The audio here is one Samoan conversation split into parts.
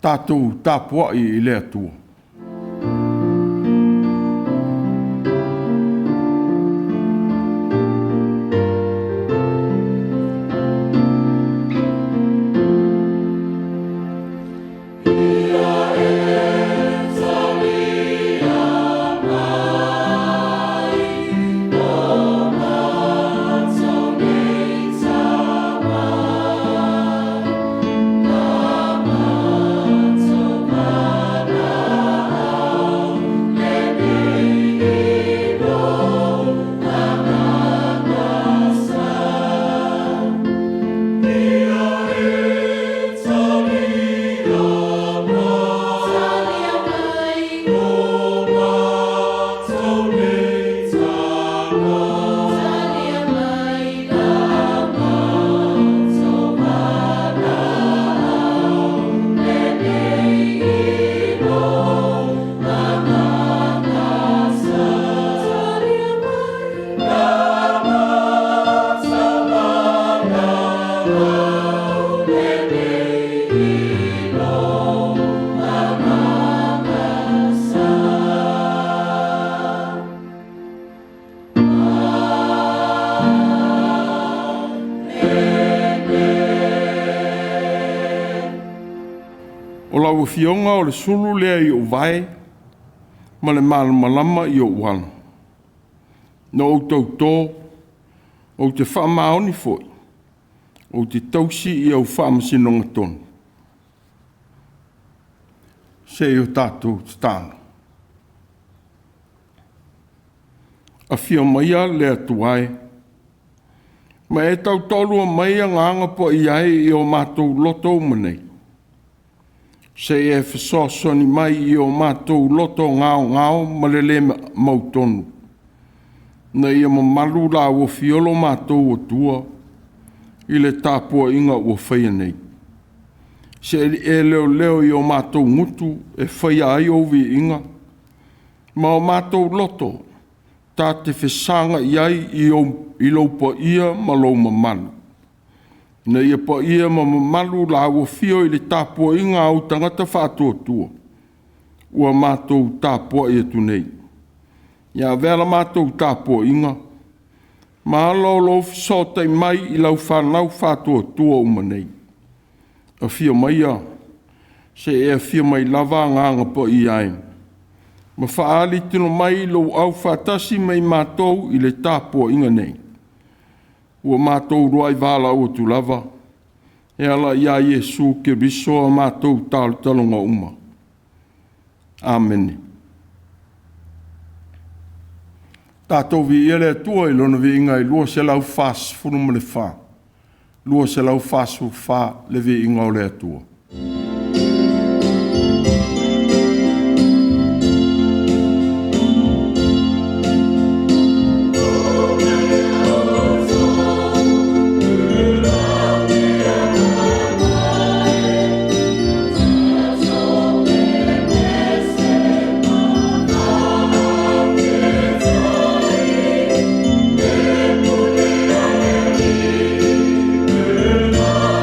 Tatou tapuai i le Atua. Ia e talia mai o matou nei tama, La matou valaau lenei i lou Agaga Sa. Ia e talia mai, o matou nei tama, La matou valaau lenei i lou Agaga Sa. La matou valaau lenei i lou Agaga Sa. O lau Afioga o le sulu lea i ou vae ma le malamalama i ou ala. Na ou tauto, ou te faamaoni foi, ou te tausi i au faamasinoga tonu. Se i o tatou tatalo. Afio maia le Atua e, ma e tautoalua mai Agaga Paia e i o matou loto uma nei, seia e fesoasoani mai i o matou loto gaogao ma le le mautonu, ina ia mamalu lauofiolo lo matou Atua i le tapuaiga ua faia nei. Seia e leoleo i o matou gutu e faia ai ou viiga, ma o matou loto ta te fesagai ai i lou paia ma lou mamalu, ina ia paia ma mamalu lauofio i le tapuaiga a ou tagata faatuatua ua matou tapuai atu nei. Ia avea la matou tapuaiga ma ala o lou fesootai mai i lau fanau faatuatua uma nei. Afio maia, se i e afio mai lava Agaga Paia e, ma faaali tino mai lou aufaatasi ma i matou i le tapuaiga nei, ua matou uluai valaau atu lava e ala ia Iesu Keriso a matou talotaloga uma. Amene. Tatou viia le Atua i Lona viiga e 244, 244 le viiga o le Atua. Pule a le Alii, e mana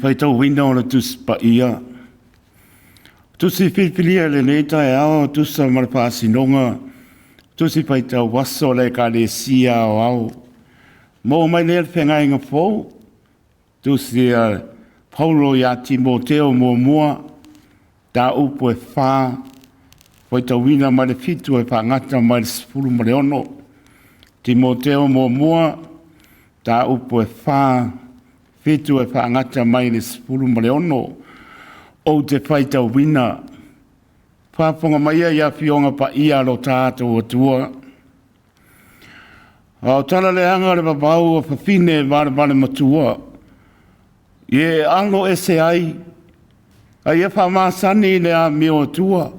Faitauina o le Tusi Paia. Tusi filifilia i lenei taeao e tusa ma le faasinoga Tusi Faitau Aso a le Ekalesia Aoao. Maua mai lea le Feagaiga Fou, Tusi a Paulo ia Timoteo muamua, mataupu e 4, faitauina mai le 7 e faagata mai le 16. Timoteo muamua, mataupu e 4, 7 e faagata mai le 16. Ou te faitauina, faafofoga mai ia i Afioga Paia a lo tatou Atua. A o tala leaga le vavau o fafine valevale matua, ia e alo ese ai, a ia faamasani i le amio atua,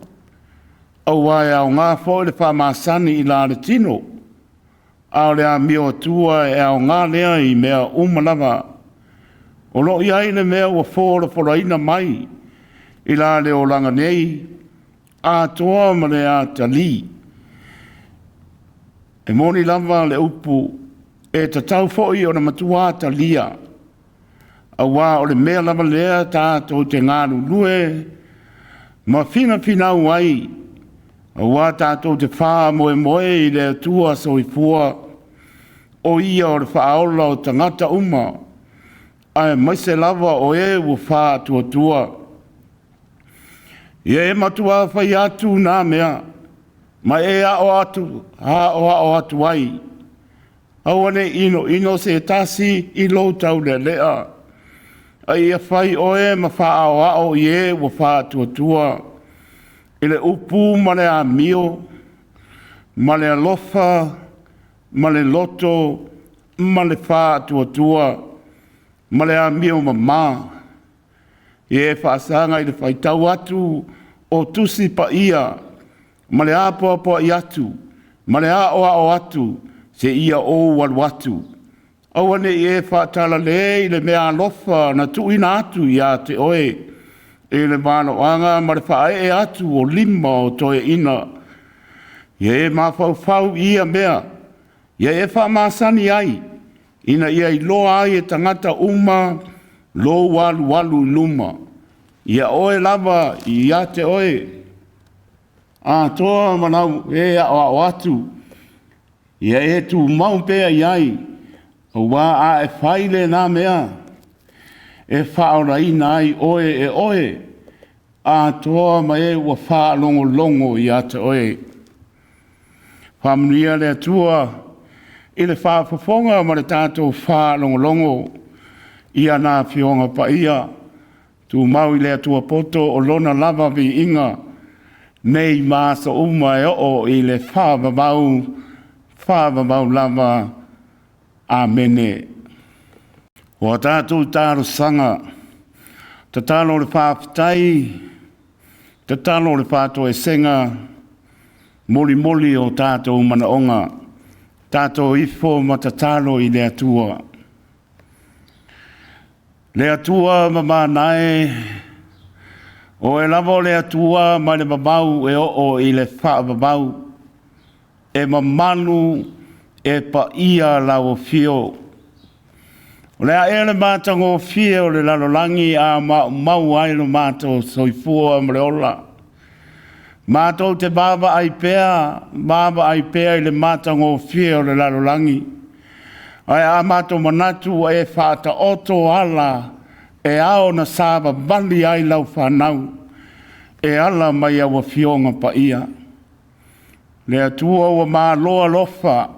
aua e aoga foi le faamasani i la le tino, a o le amio atua e aoga lea i mea uma lava. O lo o i ai le mea ua folafolaina mai i la le olaga nei, atoa ma le atalii. E moni lava le upu, e tatau foi ona matua talia, aua o le mea lava lea tatou te galulue ma finafinau ai, aua tatou te faamoemoe i le Atua soifua, o Ia o le faaola o tagata uma, aemaise lava o e ua faatuatua. Ia e matua fai atu nā mea, ma e aoao atu ai. Aua ne i inoino se tasi i lou taulealea, a ia fai oe ma faaaoao i e ua faatuatua i le upu ma le amio, ma le alofa, ma le loto, ma le faatuatua, ma le amio mamā. Ia e faasaga i le faitau atu o Tusi Paia ma le apoapoai atu, ma le aoao atu, seia ou alu atu. Aua ne i e faatalale i le meaalofa na tuuina atu ia te oe i le valoaga ma le faaee atu o lima o toeaiina. Ia e mafaufau i ia mea, ia e faamasani ai, ina ia iloa ai e tagata uma lou alualu i luma. Ia oe lava ia te oe, atoa ma lau e aoao atu, ia e tumau pea i ai, aua a e fai lena mea, e faaolaina ai oe e oe, atoa ma e ua faalogologo ia te oe. Faamanuia le Atua i le faafofoga ma le tatou faalogologo i ana Afioga Paia, tumau i le Atua poto o Lona lava viiga, nei ma aso uma e oo i le faavavau, faavavau lava. Amene. O a tatou talosaga, tatalo o le faafetai, tatalo o le faatoesega, molimoli o tatou manaoga, tatou ifo ma tatalo i le Atua. Le Atua mamana e, o oe lava o le Atua mai le vavau e oo i le faavavau, e mamalu e paia lau afio. O le a ea le matagofie o le lalolagi a maumau ai lo matou soifua ma le ola? Matou te vaavaai pea, vaavaai pea i le matagofie o le lalolagi, ae a matou manatu ua e faataoto ala e ao ona savavali ai lau fanau e ala mai au Afioga Paia. Le Atua ua malo alofa,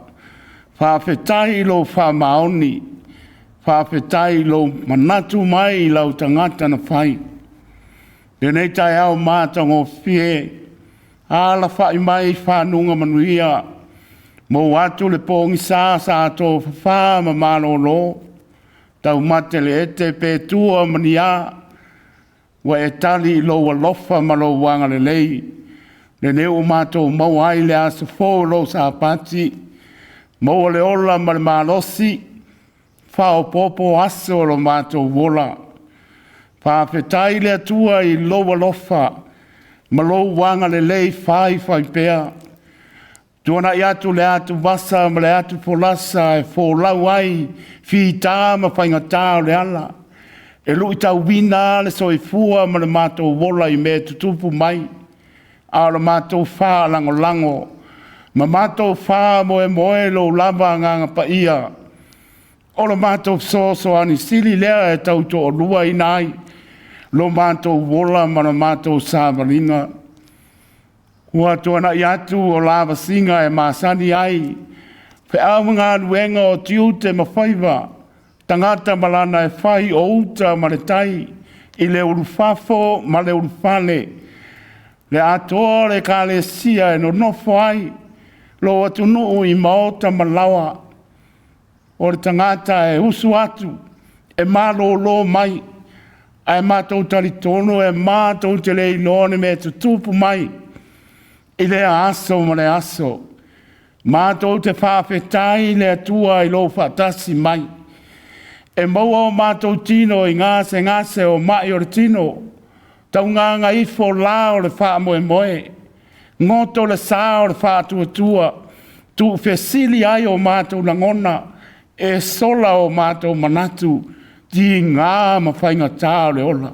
faafetai i lou faamaoni, faafetai i lou manatu mai i lau tagata na fai. Lenei taeao matagofie, alafai mai i fanuga manuia, maua atu le pogisa sa tofafa ma malolo, taumate le ete pe tua ma ni a, ua e tali i lou alofa ma lou agalelei. Lenei ua matou maua ai le aso fou o lou Sapati, maua le ola ma le malosi, faaopoopo aso o lo matou ola. Faafetai i le Atua i lou alofa ma lou agalelei faifaipea. Tuanai atu le atuvasa ma le atufolasa e folau ai fita ma faigata o le ala. E luitauina le soifua ma le matou ola i mea e tutupu mai, a o le matou faalagolago ma matou faamoemoe i lou lava Agaga Paia. O lo matou fesoasoani sili lea e tau toaluaina ai lo matou ola ma le matou savaliga. Ua tuanai atu o lavasiga e masani ai feau ma galuega o tiute ma faiva, tagata ma lana e fai, o uta ma le tai, i le ulufafo ma le ulufale, le atoa o le Ekalesia e nonofo ai lou atunuu i maota ma laoa. O le tagata e usu atu e malolo mai, ae matou talitonu e matou te le iloa ni mea e tutupu mai i lea aso ma lea aso. Matou te faafetai i le Atua i lou faatasi mai, e maua o matou tino i gasegase o mai o le tino, taugagaifo la o le faamoemoe, goto le sa o le faatuatua, tuufesili ai o matou lagona, e sola o matou manatu, tiga ma faigata le ola.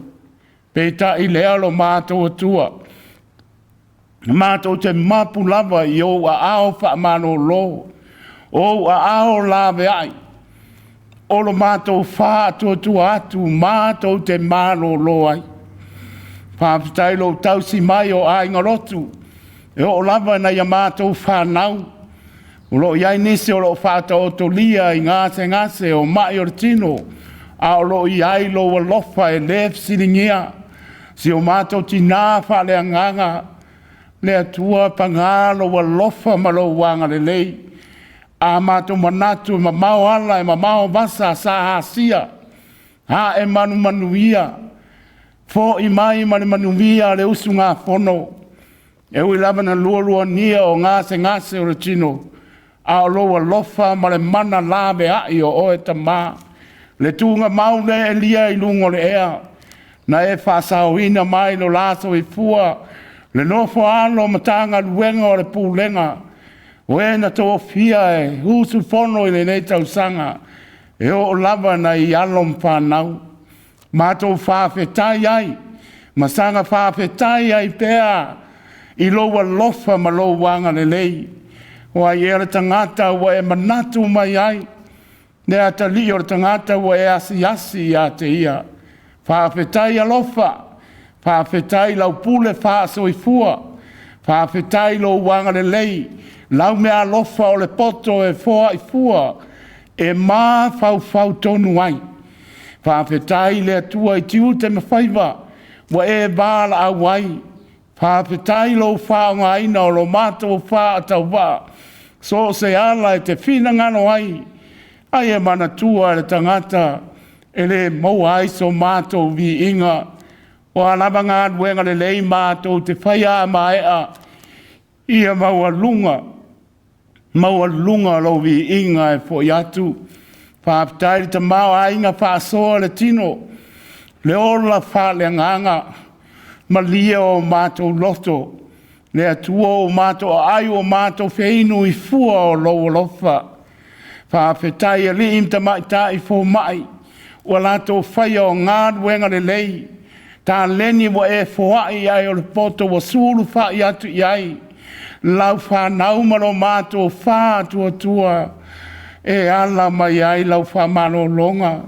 Peitai lea lo matou Atua, matou te mapu lava i ou aao faamalolo, o ou aao laveai, o lo matou faatuatua atu matou te malolo ai. Faafetai i lou tausi mai o aiga lotu, e oo lava ina ia matou fanau, o lo o i ai nisi o lo o faataotolia i gasegase o mai o le tino, a o lo o i ai lou alofa e le fesiligia. Si o matou tina faaleagaga, le Atua paga lou alofa ma lou agalelei. A matou manatu e mamao ala e mamao vasa sa asia, ae manumanuia, foi mai ma le manuia le usugafono. E ui lava ina lualuagia o gasegase o le tino, a o lou alofa ma le mana laveai o oe Tama, le tuugamau lea Elia i luga o le ea, na e faasaoina mai lo la soifua, le nofo-a-alo o Matagaluega o le Pulega, o e na tofia e usufono i lenei tausaga, e oo lava ina i alo ma fanau. Matou faafetai ai ma saga faafetai ai pea i lou alofa ma lou agalelei. O ai ea le tagata ua e manatu mai ai, le atalii o le tagata ua e asiasi ia te ia? Faafetai alofa, faafetai i lau pule faasoifua, faafetai i lou agalelei, lau meaalofa o le poto e foai fua, e mafaufau tonu ai. Faafetai i le Atua i tiute ma faiva ua e valaau ai, faafetai i lou faaaogaina o lo matou faatauvaa. So o se ala e te finagalo ai, ai e manatua e le tagata e le maua ai so matou viiga. O a lava galuega lelei matou te faia a maea, ia maualuga, maualuga lou viiga e foi atu. Faafetai i le tamaoaiga faasoa le tino, le ola faaleagaga, malie o matou loto, le Atua ua matou aai ua matou feinu i fua o lou alofa. Faafetai i alii ma tamaitai fomai ua latou faia o galuega lelei, taleni ua e foai ai o le poto ua sulufai atu i ai lau fanau ma lo matou faatuatua e ala mai ai lau faamalologa.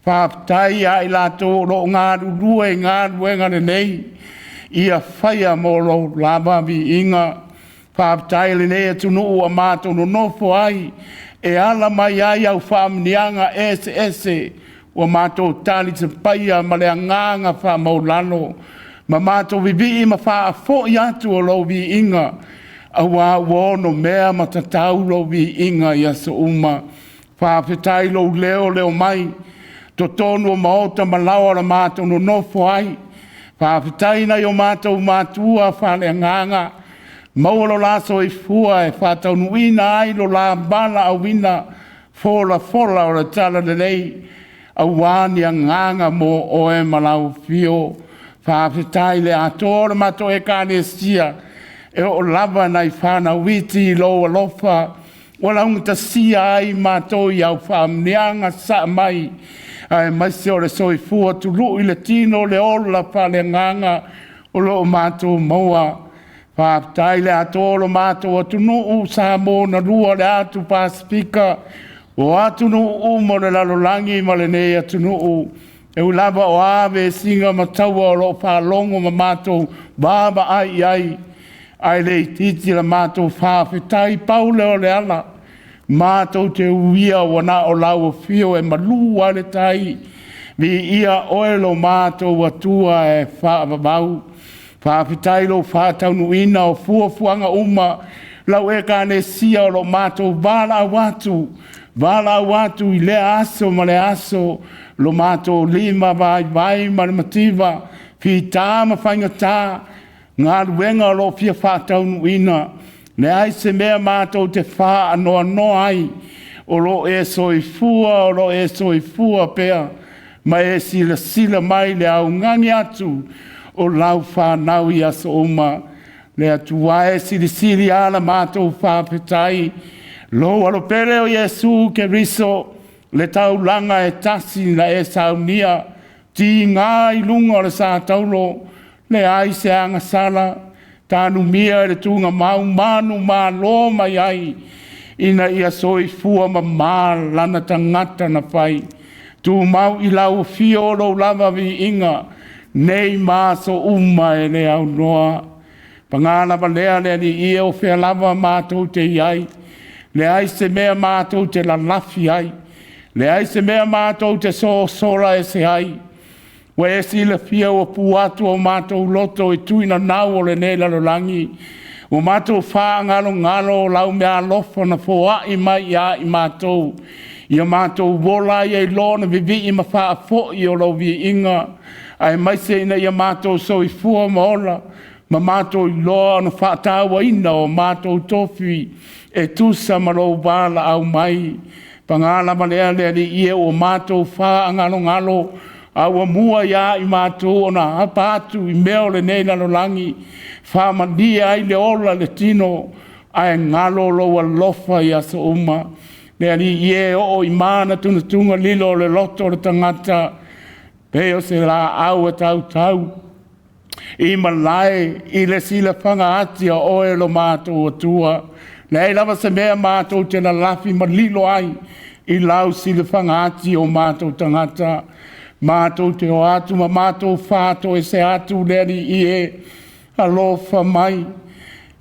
Faafetai ia i latou o lo o galulue i galuega lelei, ia faia mo lou lava viiga. Faafetai i lenei atunuu ua matou nonofo ai e ala mai ai au faamanuiaga eseese ua matou talisapaia ma le agaga faamaualalo ma matou vivii ma faafoi atu o lou viiga, aua ua onomea ma tatau lou viiga i aso uma. Faafetai i lou leo leo mai totonu o maota ma laoa na matou nonofo ai. Faafetai i nai o matou matua faaleagaga, maua lo la soifua e faataunuuina ai lo la valaauina folafola o le talalelei aua ni agaga mo oe ma lau afio. Faafetai i le atoa o le matou Ekalesia e oo lava i nai fanau iti i lou alofa ua laugatasia ai matou i au faamanuiaga sasaa mai. Aemaise o le soifua tului le tino le ola faaleagaga o lo o matou maua. Faafetai le atoa o lo matou atunuu Samoa na lua le atu Pasefika, o atunuu uma o le lalolagi ma lenei atunuu. E ui lava o a vesiga ma taua o lo o faalogo ma matou vaavaai i ai, ae le itiiti la matou faafetai. Pau lea o le ala matou te uia ua na o lau afio e malu ai le tai. Viia Oe lo matou Atua e faavavau. Faafetai i lou faataunuuina o fuafuaga uma, lau Ekalesia o lo o matou valaau atu, valaau atu i lea aso ma lea aso, lo matou limavaivai ma le mativa, fita ma faigata, galuega o lo o fia faataunuuina. Leai se mea matou te faanoanoa ai, o lo o e soifua, o lo o e soifua pea ma e silasila mai i le augani atu o lau fanau i aso uma. Le Atua e, silisili lava la matou faafetai, lou Alo pele o Iesu Keriso, le taulaga e tasi na e saunia, tiga i luga o le sa taulo, leai se agasala, tanumia i le tugamau manumalo mai ai, ina ia soifua mamā lana tagata na fai. Tumau i lau afio lou lava viiga nei ma aso uma e le aunoa. Paga lava lea le Alii e, o fea lava matou te i ai, leai se mea matou te lalafi ai, leai se mea matou te sosola ese ai. Ua e silafia ua pu atu o matou loto i tui nanau o lenei lalolagi, ua matou faagalogalo lau meaalofa na foai mai ia i matou, ia matou ola ai i lona vivii ma faafoi o lou viiga, aemaise ina ia matou soifua ma ola ma matou iloa ona faatauaina o matou tofi e tusa ma lou valaau mai. Paga lava lea le Alii e, ua matou faagalogalo a ua mua ia i matou ona apa atu i mea o lenei lalolagi, faamalie ai le ola i le tino, ae galo lou alofa i aso uma. Le Alii e, oo i manatunatuga lilo o le loto o le tagata, pei o se laau e tautau i malae i le silafaga ati a oe lo matou Atua. Leai lava se mea matou te lalafi ma lilo ai i lau silafaga ati o matou tagata. Matou te o atu ma matou fatoese atu le Alii e, alofa mai,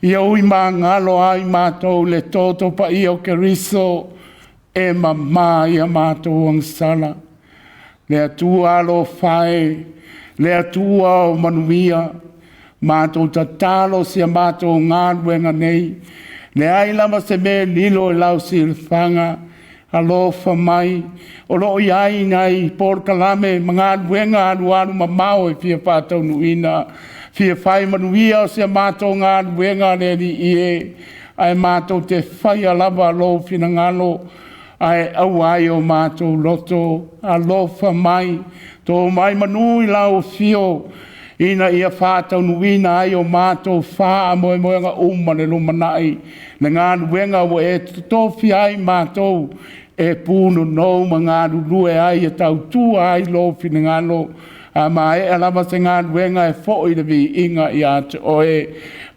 ia ui magalo ai matou i le toto paia o Keriso e mama ai a matou agasala. Le Atua alofa e, le Atua o manuia, matou tatalo si a matou galuega nei, leai lava se mea e lilo i lau silafaga. Alofa mai, o lo o i ai nai polokalame ma galuega alualu mamao e fia faataunuuina, fia fai manuia o si a matou galuega le Alii e, ae matou te faia lava lou finagalo ae aua ai o matou loto. Alofa mai, to mai manu i lau afio ina ia faataunuuina ai o matou faamoemoega uma le lumanai, le galuega ua e tofia ai matou e punonou ma galulue ai e tautua ai lou finagalo. A maea lava se galuega e foi le viiga ia te oe.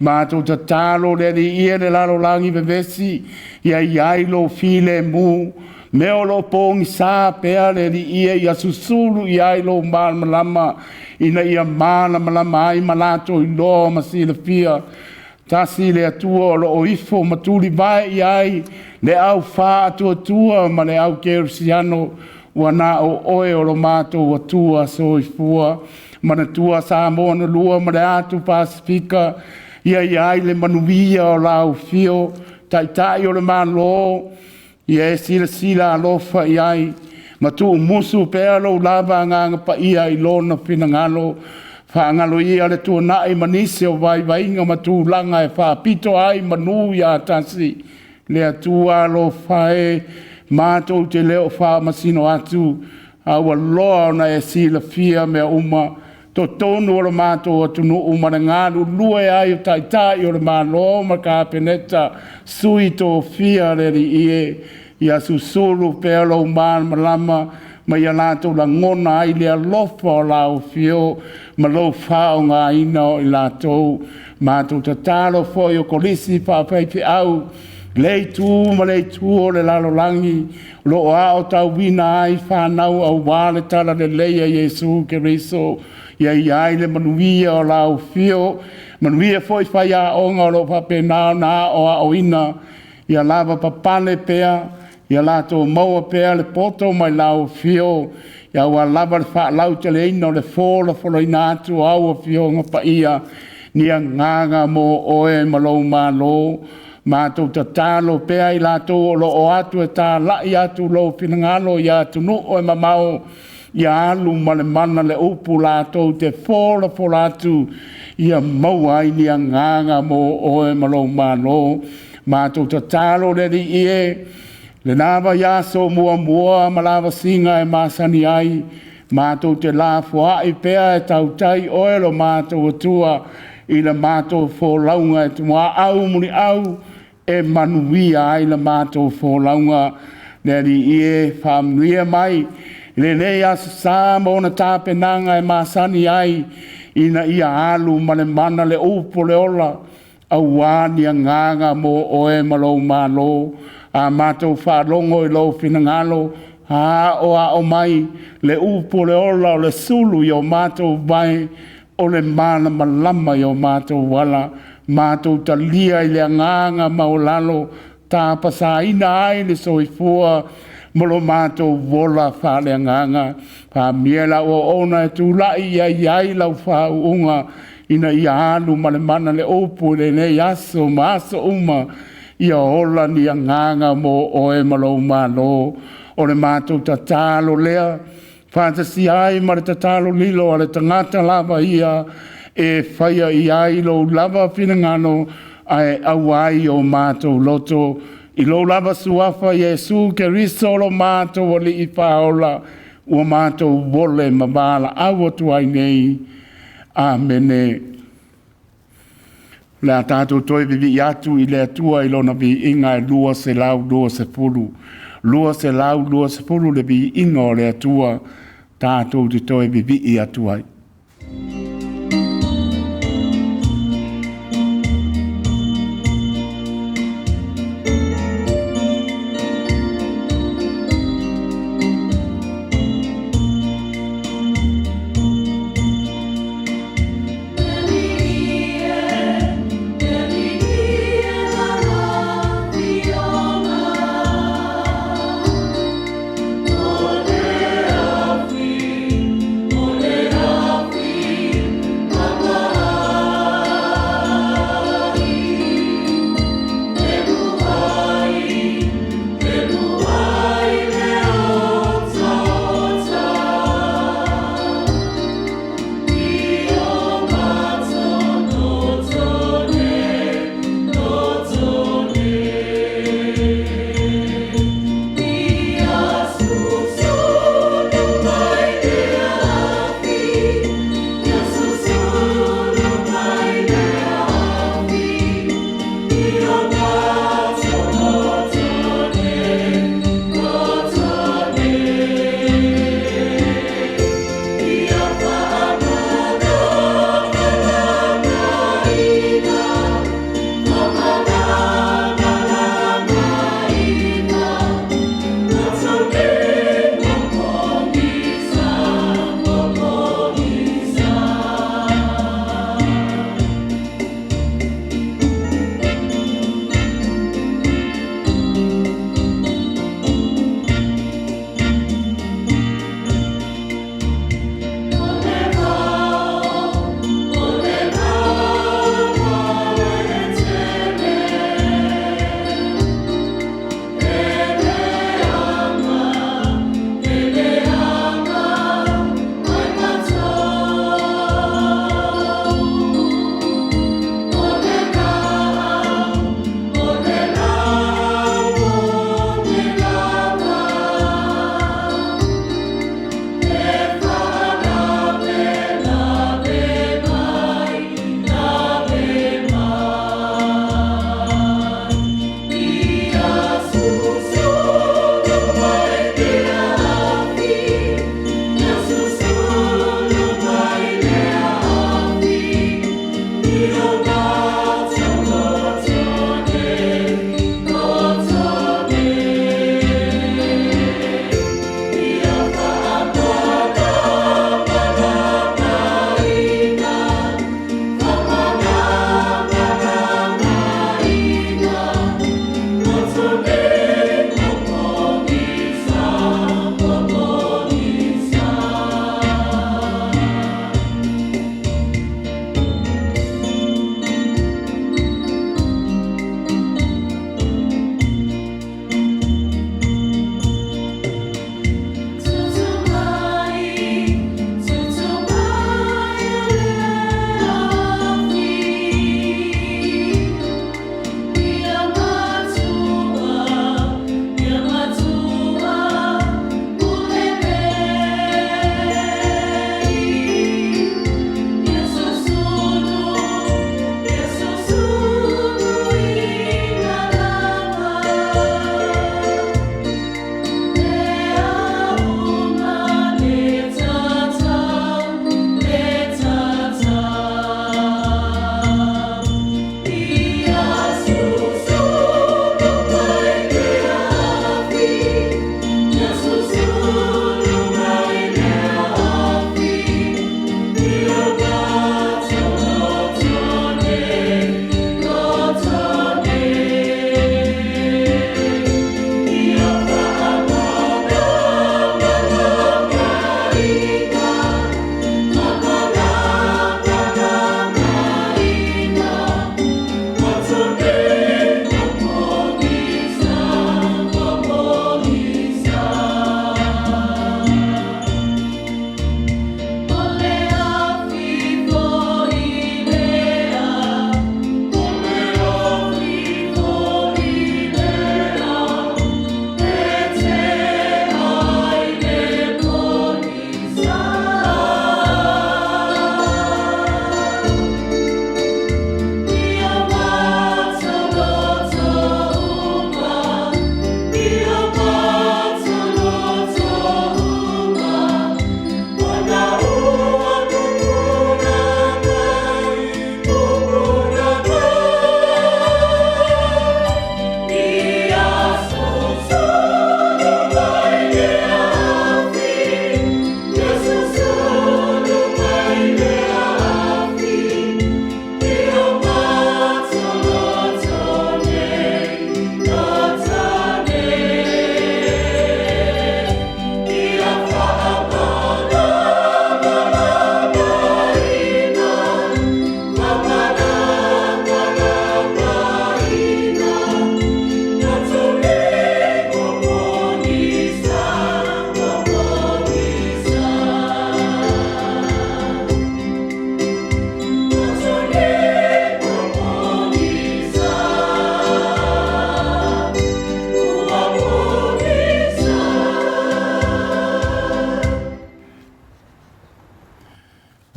Matou tatalo le Alii e, le lalolagi vevesi, ia i ai lou filemu, mea o lo o pogisa pea le Alii e, ia susulu i ai lou malamalama ina ia malamalama ai ma latou iloa ma silafia, tasi le Atua o lo o ifo ma tulivae i ai le au faatuatua ma le au kerisiano, ua na o oe o lo matou Atua soifua. Manatua Samoa na lua ma le atu Pasefika, ia i ai le manuia o lau afio, Taitai o le Malo, ia e silasila alofa i ai ma tuumusu pea lou lava Agaga Paia i lona finagalo. Faagalo ia le tuanai ma nisi o vaivaiga ma tulaga e faapito ai manu ia tasi. Le Atua alofa e, matou te le o faamasino atu, a ua loa ona e silafia mea uma totonu o lo matou atunuu ma le galulue ai o Taitai o le Malo ma Kapeneta, sui tofia le Alii e, ia susulu pea lou malamalama. ma ia latou lagona ai le alofa o lau afio ma lou faaaogaina o i latou. Matou tatalo foi o kolisi faafaifeau i lea itu ma lea itu o le lalolagi o lo o aotauina ai fanau aua le talalelei a Iesu Keriso, ia i ai le manuia o lau afio, manuia foi faiaoga o lo o faapena ona aoaoina, ia lavapapale pea, ia latou maua pea le poto mai lau Afio, aua lava le faalauteleina o le folafolaina atu o au Afioga Paia, ni agaga mo oe ma lou Malo. Matou tatalo pea i latou o lo o o atu e talai atu lou finagalo i atunuu e mamao, ia alu ma le mana le upu latou te folafola atu, ia maua ai ni agaga mo oe ma lou Malo. Matou tatalo le Alii e, i lena vaiaso muamua ma lavasiga e masani ai, matou te lafoai pea e tautai oe lo matou Atua i le matou folauga e muaau muliau e manuia ai le matou folauga. Le Alii e, faamanuia mai i lenei Aso Sa ma ona tapenaga e masani ai, ina ia alu ma le mana le upu o le ola aua ni agaga mo oe ma lou Malo. A matou faalogo i lou finagalo, aoao mai le upu o le ola o le sulu i o matou vae, o le malamalama i o matou ala. Matou talia i le agaga maualalo, tapasaina ai le soifua ma lo matou ola faaleagaga. Faamanuia i lau auauna e tulai ia i ai lau faauuga, ina ia alu ma le mana le upu i lenei aso ma aso uma, ia ola ni agaga mo oe ma lou Malo. O le matou tatalo lea, faatasia ai ma le tatalo lilo a le tagata lava ia e faia i ai lou lava finagalo, ae aua ai o matou loto. I lou lava Suafa Iesu Keriso lo matou Alii Faaola, ua matou ole ma valaau atu ai nei. Amene. O le a tatou toe vivii atu i le Atua i Lona viiga e 220. 220 le viiga o le Atua, tatou te toe vivii atu ai. O le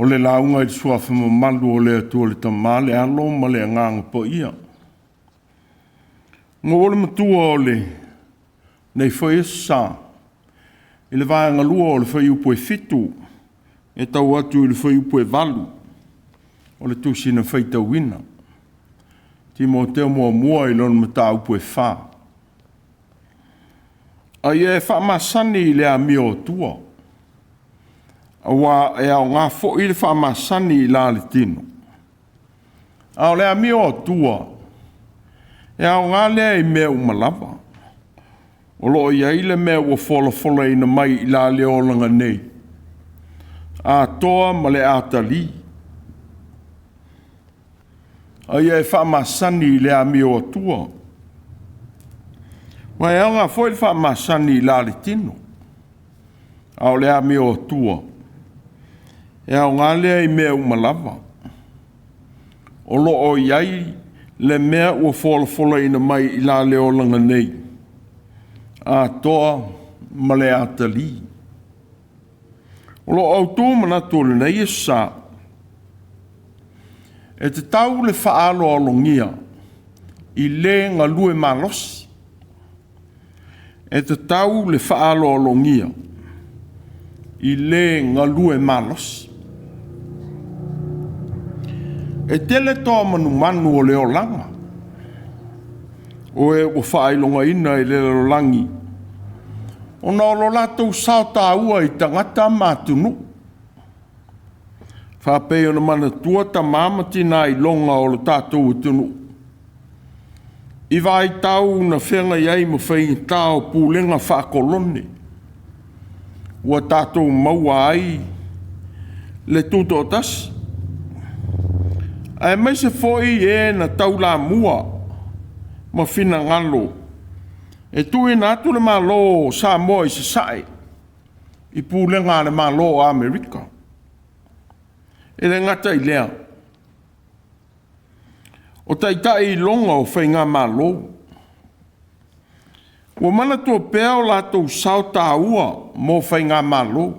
O le lauga i le suafa mamalu o le Atua le Tama, le Alo ma le Agaga Paia. Maua le matua o lenei foi aso sa i le vaega lua o le fuaiupu e 7 e tau atu i le fuaiupu e 8 o le tusi na faitauina. Timoteo muamua i lona mataupu e 4. A ia e faamasani i le amio atua, aua e aoga foi le faamasani i la le tino. A o le amio atua, e aoga lea i mea uma lava. O lo o i ai le mea ua folafolaina mai i la le olaga nei, atoa ma le atalii. A ia e faamasani i le amio atua. Ua e aoga foi le faamasani i la le tino, a o le amio atua, e aoga lea i mea uma lava. O lo o i ai le mea ua folafolaina mai i la le olaga nei, atoa ma le atalii. O lo o autu manatu o lenei aso sa, e tatau le faaaloalogia i le galue malosi. E tatau le faaaloalogia i le galue malosi. E tele toa manumanu o le olaga, o e ua faailogaina i le lalolagi ona o lo latou sao taua i tagata ma atunuu. Faapei ona manatua tama ma tina iloga o lo tatou atunuu i vaitau na feagai ai ma faigata o pulega faakolone, ua tatou maua ai le tutoatasi, aemaise foi e na taulamua ma finagalo e tuuina atu le Malo o Samoa i Sasae i pulega a le Malo o Amerika. E le gata i lea, o taitai iloga o faigamalo, ua manatua pea o latou sao taua mo faigamalo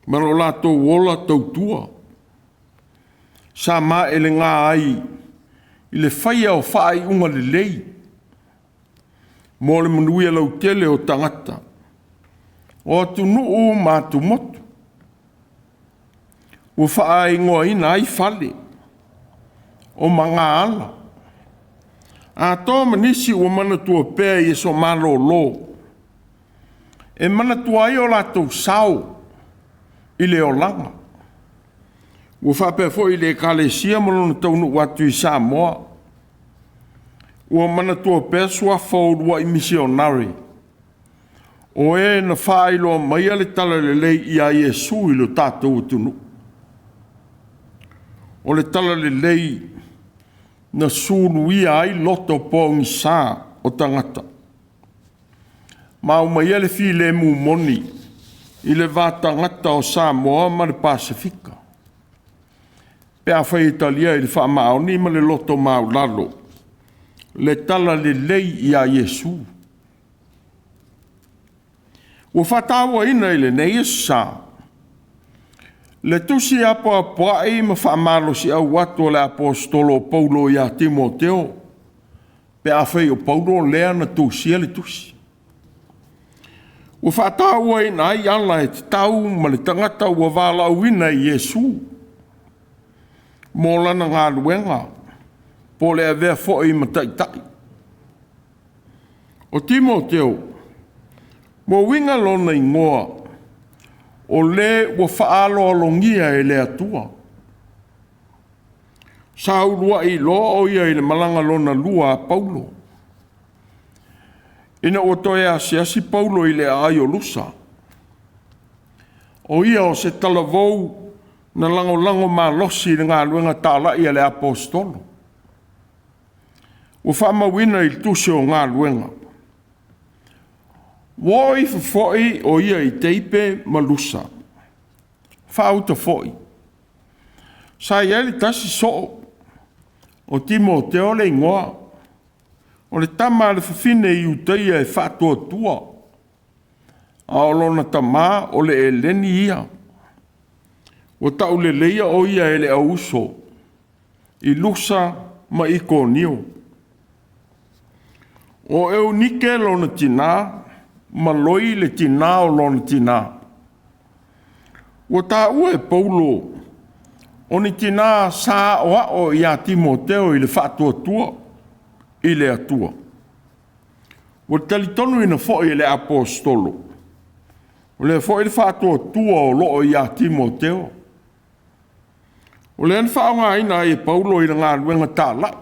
ma lo latou ola tautua sa maelega ai i le faia o faaiuga lelei mo le manuia lautele o tagata, o atunuu ma atumotu. Ua faaigoaina ai fale o magaala, atoa ma nisi ua manatua pea i aso malolo e manatua ai o latou sao i le olaga. Ua faapea foi i le Ekalesia ma lona taunuu atu i Samoa, ua manatua pea suafa o uluai misionare o e na faailoa maia le Talalelei ia Iesu i lo tatou atunuu. O le Talalelei na suluia ai loto pogisa o tagata, ma aumaia le filemu moni i le va tagata o Samoa ma le Pasefika, pe afai e talia i le faamaoni ma le loto maualalo le Talalelei ia Iesu. Ua faatauaina i lenei aso sa le tusi apoapoai ma faamalosiau atu a le Aposetolo o Paulo ia Timoteo, pe afai o Paulo lea na tusia le tusi. Ua faatauaina ai ala e tatau ma le tagata ua valaauina e Iesu mo lana galuega po o le avea foi ma taitai. O Timoteo, ua uiga lona igoa, o le ua faaaloalogia e le Atua. Sa uluai iloa o ia i le malaga lona lua a Paulo, ina ua toe asiasi Paulo i le aai o Lusa. O ia o se talavou na lagolago malosi i le galuega talai a le Aposetolo. Ua faamauina i le tusi o Galuega. Ua oo ifo foi o ia i Teipe ma Lusa, faauta foi. Sa i ai le tasi soo, o Timoteo le igoa, o le tama a le fafine Iutaia e faatuatua, a o lona tamā o le Eleni ia. Ua tauleleia o ia e le auuso i Lusa ma Ikonio. O Eunike lona tinā ma Loi le tinā o lona tinā. Ua taua e Paulo o ni tinā sa aoao ia Timoteo i le faatuatua i le Atua. Ua talitonuina foi e le Aposetolo, o lea foi le faatuatua o lo o ia Timoteo. O lea na faaaogaina ai e Paulo i le galuega talai.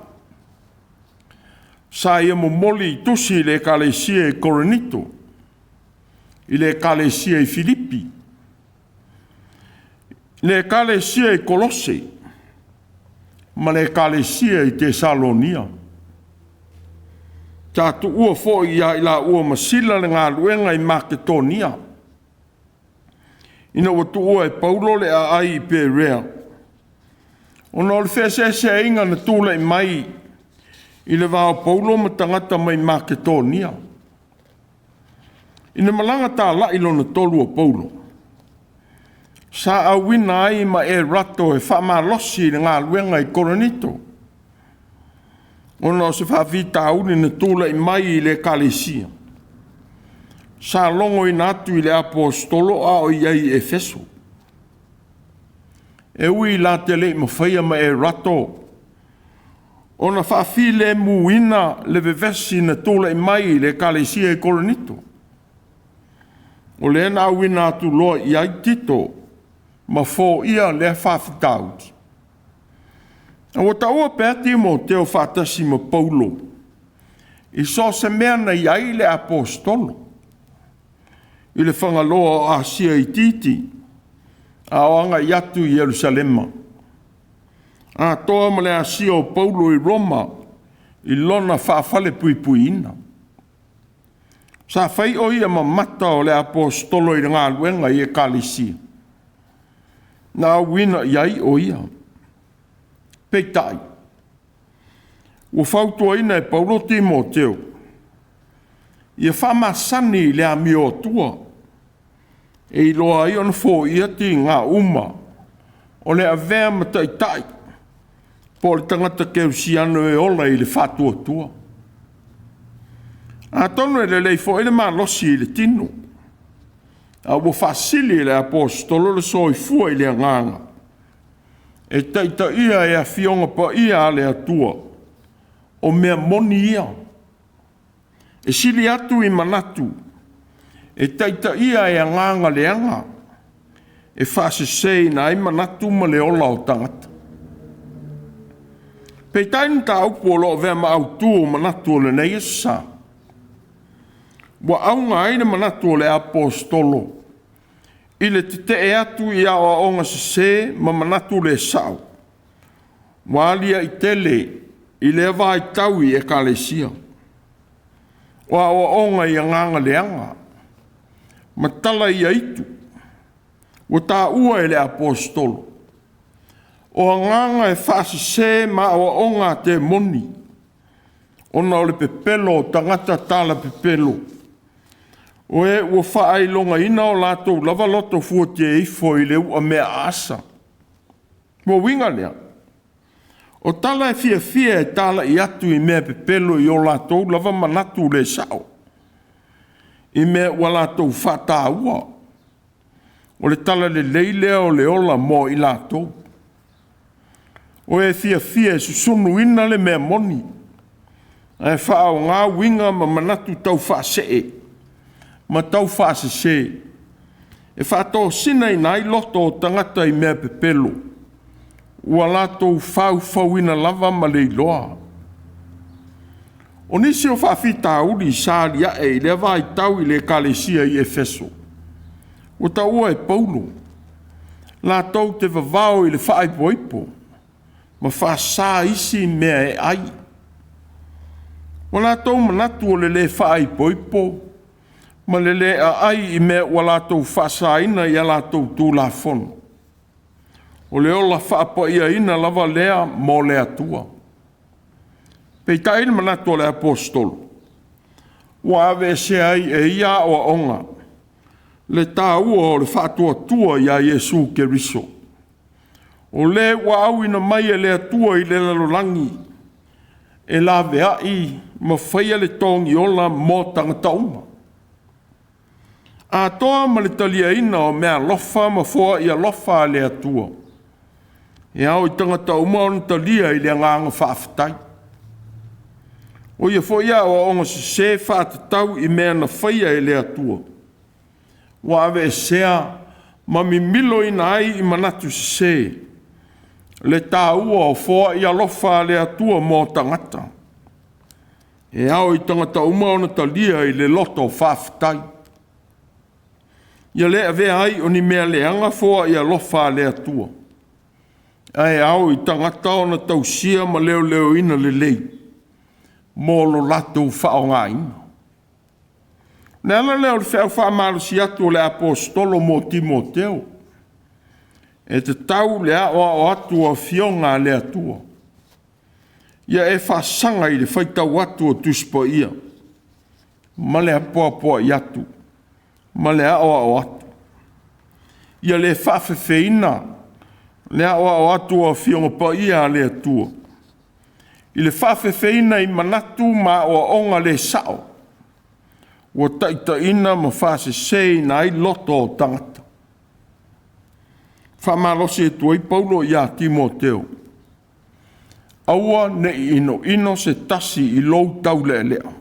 Sa ia momoli i tusi i le ekalesia i Korinito, i le ekalesia i Filipi, le ekalesia i Kolose ma le ekalesia i Tesalonia. Sa tuua foi ia i laua ma Sila le galuega i Maketonia, ina ua tuua e Paulo le aai i Perea, ona o le feeseeseaiga na tulai mai i le va o Paulo ma tagata mai Maketonia. Ina malaga talai lona tolu o Paulo, sa auina ai ma Erato e faamalosi i le galuega i Korinito, ona o se faafitauli na tulai mai i le ekalesia. Sa logoina atu i le Aposetolo a o i ai i Efeso. E ui la te le i mafaia ma Erato ona faafilemuina le vevesi na tulai mai i le ekalesia i Korinito, o lea na auina atu loa i ai Tito ma foia lea faafitauli. A ua taua pea Timoteo faatasi ma Paulo i so o se mea na i ai le Aposetolo i le fagaloa o Asia Itiiti, a o agai atu i Yerusalema, atoa ma le asia o Paulo i Roma i lona faafalepuipuiina. Sa fai o ia ma mata o le Aposetolo i le galuega i ekalesia, na auina i ai o ia. Peitai, ua fautuaina e Paulo Timoteo, ia faamasani i le amioatua, e iloa ai ona foia tiga uma o le avea ma taitai po o le tagata kerisiano e ola i le faatuatua. Atonu e lelei foi le malosi i le tino, a ua faasili e le Aposetolo le soifua i le agaga, e taitaia e Afioga Paia a le Atua, o mea moni ia. E sili atu i manatu e taitaia e agaga leaga, e faaseseina ai manatu ma le ola o tagata. Peitai le mataupu o lo o avea ma autu o manatu o lenei Aso Sa, ua auga ai le manatu o le Aposetolo i le tetee atu i aoaoga sese ma manatu le sao, ua aliae tele i lea vaitau i ekalesia. O aoaoga i agaga leaga ma tala ia itu, ua taua e le Aposetolo, o agaga e faasese ma aoaoga a temoni, ona o le pepelo o tagata talapepelo, o e ua faailogaina o latou lava loto fuatia ifo i le uamea aasa. Ua uiga lea, o tala e fiafia e talai atu i mea pepelo i o latou lava manatu le sao, i mea ua latou faataua, o le tala lelei lea o le ola mo i latou. O e fiafia e susunuina le mea moni, ae faaaoga uiga ma manatu taufaasee ma taufaasese, e faatosinaina ai loto o tagata i mea pepelo, ua latou faufauina lava ma le iloa. O nisi o faafitauli sa alia'e i lea vaitau i le ekalesia i Efeso, ua taua e Paulo, latou te vavao i le faaipoipo ma faasa isi mea e ai. Ua latou manatu o le le faaipoipo ma le le aai i mea ua latou faasaina i a latou Tulafono, o le ola faapaiaina lava lea mo le Atua. Peitai le manatu o le Aposetolo, ua aveesea ai e ia aoaoga le taua o le faatuatua ia Iesu Keriso. O le ua auina mai e le Atua i le lalolagi e laveai ma faia le togiola mo tagata uma. Atoa ma le taliaina o meaalofa ma foai alofa a le Atua, e ao i tagata uma ona talia i le agaga faafetai. O ia foi aoaoga sese faatatau i mea na faia e le Atua, ua aveesea ma mimiloina ai i manatu sese le taua o foai alofa a le Atua mo tagata. E ao i tagata uma ona talia i le loto faafetai. Ia le avea ai o ni mea leaga foai alofa a le Atua, ae ao i tagata ona tausia ma leoleoina lelei mo lo latou faaaogaina. O le ala lea o le feau faamalosi atu o le Aposetolo mo Timoteo, e tatau le aoao atu o Afioga a le Atua. Ia e faasaga i le faitau atu o Tusi Paia ma le apoapoai atu ma le aoao atu. Ia le faafefeina le aoao atu o Afioga Paia a le Atua i le faafefeina i manatu ma aoaoga le sao ua taitaiina ma faaseseina ai loto o tagata. Faamalosi atu ai Paulo ia Timoteo, aua ne i inoino se tasi i lou taulealea,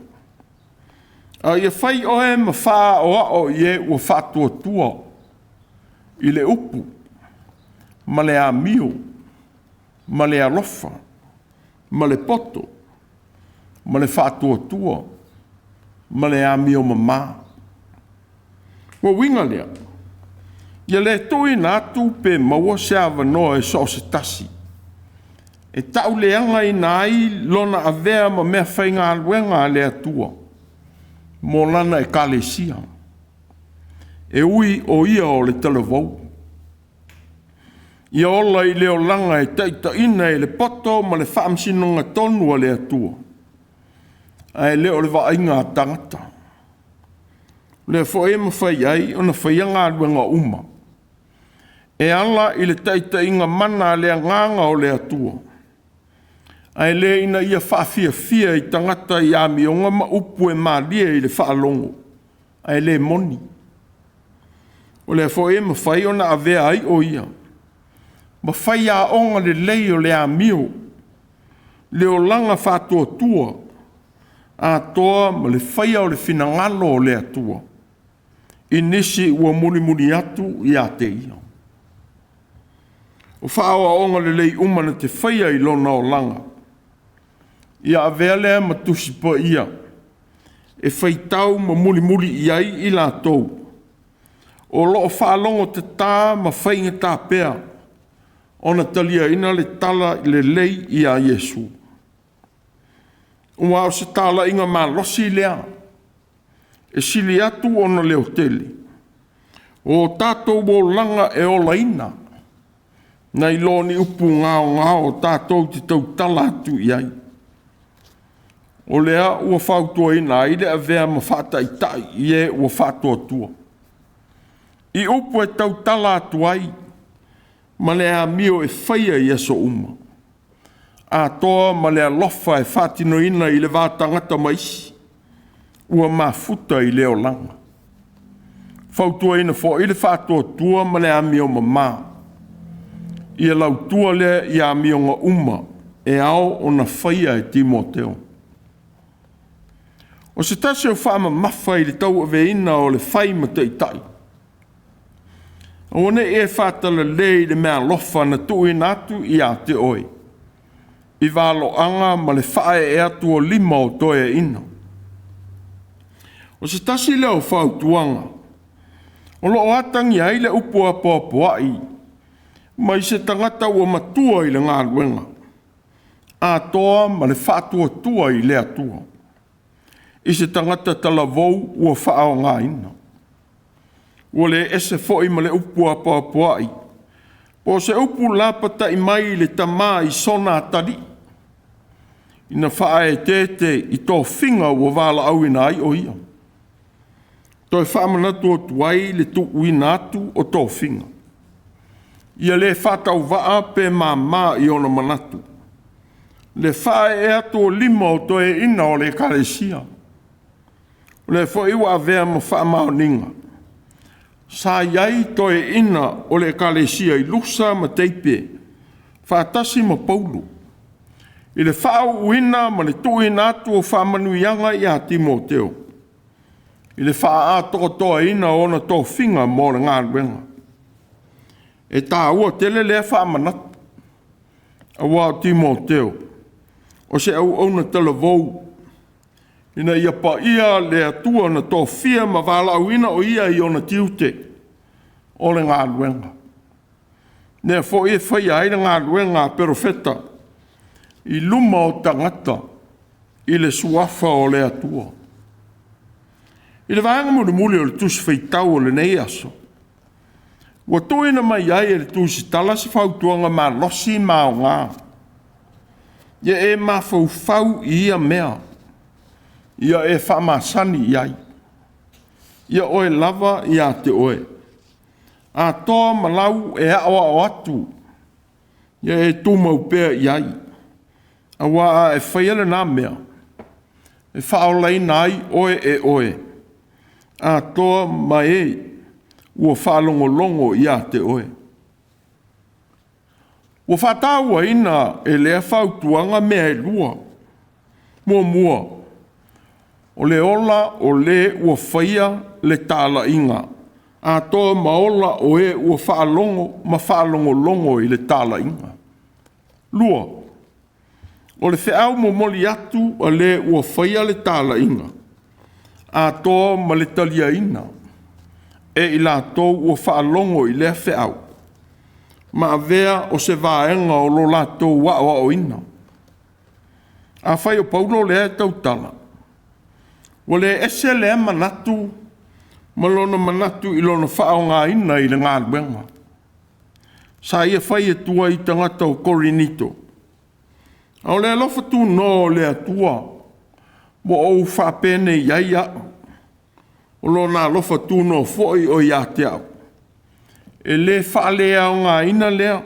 a ia fai oe ma faaaoao i e ua faatuatua i le upu ma le amio ma le alofa ma le poto ma le faatuatua ma le amio mama. Ua uiga lea, ia le tuuina atu pe maua se avanoa e so o se tasi e tauleagaina ai lona avea ma meafaigaluega a le Atua mo lana ekalesia, e ui o ia o le talavou. Ia ola i le olaga e taitaiina e le poto ma le faamasinoga tonu a le Atua, ae le o le vaaiga a tagata. O lea foi e mafai ai ona faia galuega uma e ala i le taitaiga mana a le Agaga o le Atua, ae le ina ia faafiafia i tagata i amioga ma upu e malie i le faalogo, ae le moni. O lea foi e mafai ona avea ai o ia ma faiaoga lelei o le amio, le olaga faatuatua, atoa ma le faia o le finagalo o le Atua i nisi ua mulimuli atu ia te ia. O faaoaoga lelei uma na te faia i lona olaga, ia avea lea ma Tusi Paia e faitau ma mulimuli i ai i latou o lo o faalogotata ma faigata pea ona taliaina le tala lelei ia Iesu. Aua o se talaiga malosi lea e sili atu ona leotele o tatou olaga e olaina, nai lo ni upu gaogao tatou te tautala atu i ai. O lea ua fautuaina ai le avea ma faataitai i e ua faatuatua, i upu e tautala atu ai ma le amio e faia i aso uma, atoa ma le alofa e faatinoina i le va tagata ma isi ua mafuta i le olaga. Fautuaina foi le faatuatua ma le amio mama, ia lautua lea i amioga uma e ao ona faia e Timoteo. O se tasi o faamamafa i le tauaveina o le fai ma taitai, aua ne i e faatalale i le meaalofa na tuuina atu ia te oe, i valoaga ma le faaee atu o lima o toeaiina. O se tasi lea o fautuaga o lo o atagia ai le upu apoapoai mai se tagata ua matua i le galuega, atoa ma le faatuatua i le Atua, i se tagata talavou ua faaaogaina. Ua le ese foi ma le upu apoapoai, po o se upu lapatai mai i le tama i sona atalii, ina faaeteete i tofiga ua valaauina ai o ia. Toe faamanatu atu ai le tuuina atu o tofiga. Ia le faatauvaa pe māmā i ona manatu le faaee atu o lima o toeaiina o le Ekalesia. O lea foi ua avea ma faamaoniga, sa i ai toeaiina o le Ekalesia i Lusa ma Teipe faatasi ma Paulo i le faauuina ma le tuuina atu o faamanuiaga ia Timoteo i le faaatoatoaina o ona tofiga mo le galuega. E taua tele lea faamanatu, aua o Timoteo o se auauna talavou ina ia paia le Atua na tofia ma valaauina o ia i ona tiute o le galuega. Lea foi e faia ai le galuega a perofeta i luma o tagata i le suafa o le Atua. I le vaega mulimuli o le Tusi Faitau o lenei aso, ua tuuina mai ai e le Tusitala se fautuaga malosi ma aoga. Ia e mafaufau i ia mea, ia e faamasani i ai, ia oe lava ia te oe, atoa ma lau e aoao atu, ia e tumau pea i ai, aua a e faia lena mea, e faaolaina ai oe e oe, atoa ma e ua faalogologo ia te oe. Ua faatauaina e lea fautuaga mea e lua. Muamua, o le ola o le ua faia le talaiga, atoa ma ola o e ua faalogo ma faalogologo i le talaiga. Lua, o le feau momoli atu a le ua faia le talaiga, atoa ma le taliaina e i latou ua faalogo i lea feau, ma avea o se vaega o lo latou aoaoina. Afai o Paulo lea e tautala, ua le ese lea manatu ma lona manatu i lona faaaogaina i le galuega sa ia fai atu ai i tagata o Korinito. A o le alofa tunoa o le Atua ua ou faapenei ai au, o Lona alofa tunoa foi o ia te au, e le faaleaogaina lea,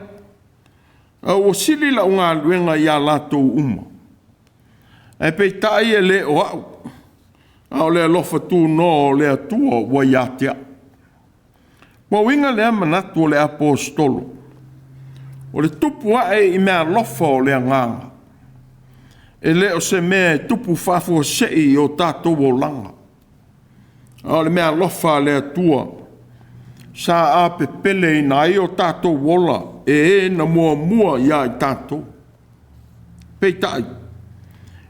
a ua sili lau galuega ia latou uma. Ae peitai e le o au, a o le alofa tunoa o le Atua ua ia te au. Ua uiga lea manatu o le Aposetolo, o le tupu ae i meaalofa o le agaga, e le o se mea e tupu faafuasei i o tatou olaga, a o le meaalofa a le Atua sa apepeleina ai o tatou ola e e na muamua ia i tatou. Peitai,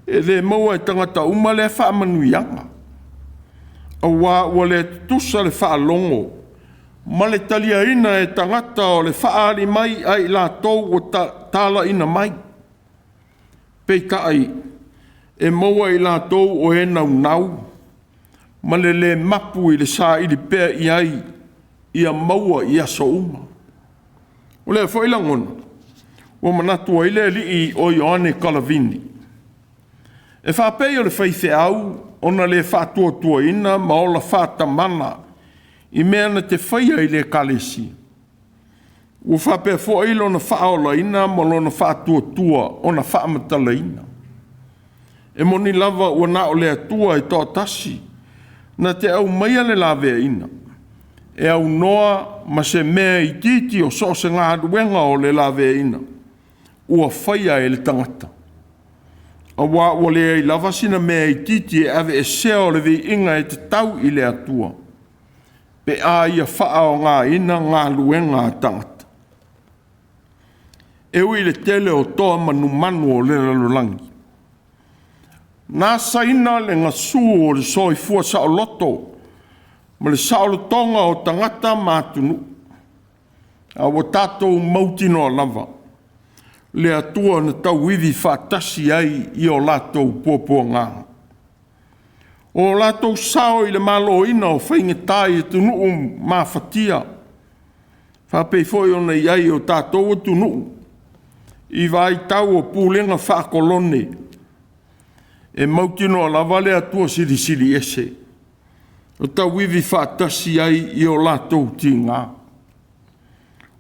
e le maua e tagata uma lea faamanuiaga, aua ua le tutusa le faalogo ma le taliaina e tagata o le faaali mai a i latou ua talaiina mai. Peitai, e maua e i latou o e naunau ma le le mapu i le saili pea i ai ia maua i aso uma. O lea foi lagona ua manatu ai le alii o Ioane Kalavini, e faapei o le faifeau ona le faatuatuaina ma ola faatamala i mea na te faia i le ekalesia. Ua faapea foi lona faaolaina ma lona faatuatua ona faamatalaina. E moni lava ua na o le Atua e toatasi na te aumaia le laveaiina, e aunoa ma se mea itiiti o so o se galuega o le laveaiina ua faia e le tagata, aua ua leai lava sina mea itiiti e aveesea o le viiga e tatau i le Atua, pe a ia faaaogaina galuega a tagata. E ui i le tele o toa manumanu o le lalolagi, na asaina le gasu o le soifua saoloto ma le saolotoga o tagata ma atunuu, a ua tatou mautinoa lava le Atua na tauivi faatasi ai i o latou puapuaga. O latou sao i le maloina o faigata i atunuu mafatia, faapei foi ona i ai o tatou atunuu i vaitau o pulega faakolone, e mautinoa lava le Atua Silisili Ese na tauivi faatasi ai i o latou tiga.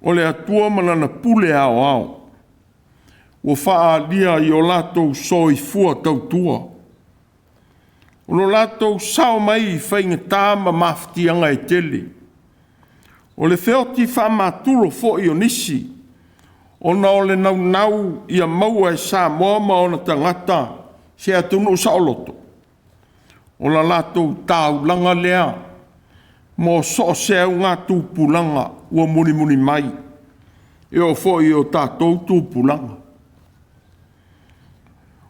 o le Atua ma Lana pule aoao ua faaalia i o latou soifua tautua, o lo latou sao mai i faigata ma mafatiaga e tele, o le feoti faamatulo foi o nisi, ona o le naunau ia maua e Samoa ma ona tagata se atunuu saoloto, o la latou taulaga lea mo so o se augatupulaga ua mulimuli mai, e oo foi i o tatou tupulaga.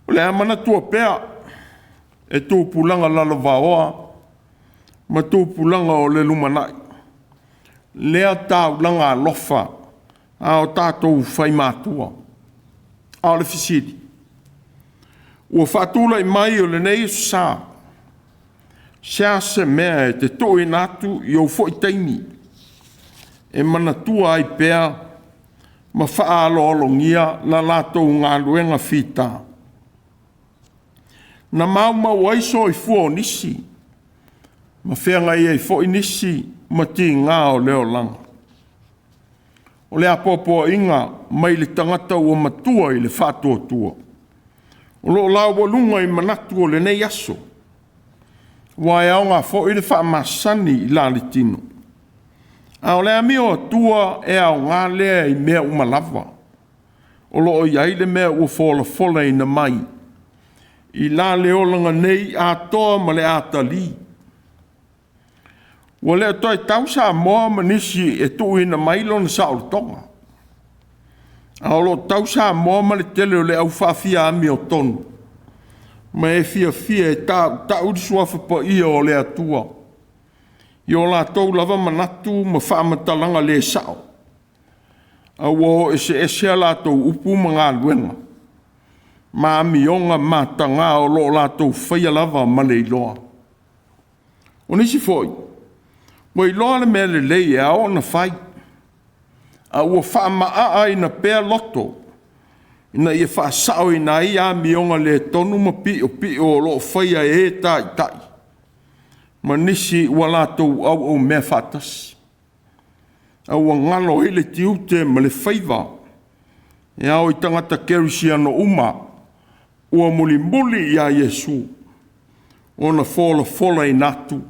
O le a manatua pea e tupulaga lalovaoa ma tupulaga o le lumanai lea taulaga alofa a o tatou faimatua. A o le fesili, ua faatulai mai o lenei aso sa, se a se mea e te tuuina atu i ou foi taimi e manatua ai pea ma faaaloalogia la latou galuega fita na maumau ai soifua o nisi ma feagai ai foi nisi ma tiga o le olaga? O le apoapoaiga mai le tagata ua matua i le faatuatua, o lo o laualuga i manatu o lenei aso, aua e aoga foi le faamasani i la le tino, a o le amio atua e aoga lea i mea uma lava. O lo o i ai le mea ua folafolaina mai i la le olaga nei atoa ma le atalii. Ua le o toe tau Samoa ma nisi e tuuina mai lona saolotoga, a o lo o tau Samoa ma le tele o le au faafia amiotonu ma e fiafia e tautau le suafa paia o le Atua i o latou lava manatu ma faamatalaga le sao, a ua o eseese a latou upu ma galuega ma amioga mataga o lo o latou faia lava ma le iloa. O nisi foi, ua iloa le mea lelei e ao ona fai, a ua faamaaaina pea loto ina ia faasaoina ai amioga le tonu ma piopio o lo o faia e taitai ma nisi ua latou auaumea faatasi, a ua galo ai le tiute ma le faiva e ao i tagata kerisiano uma ua mulimuli ia Iesu ona folafolaina atu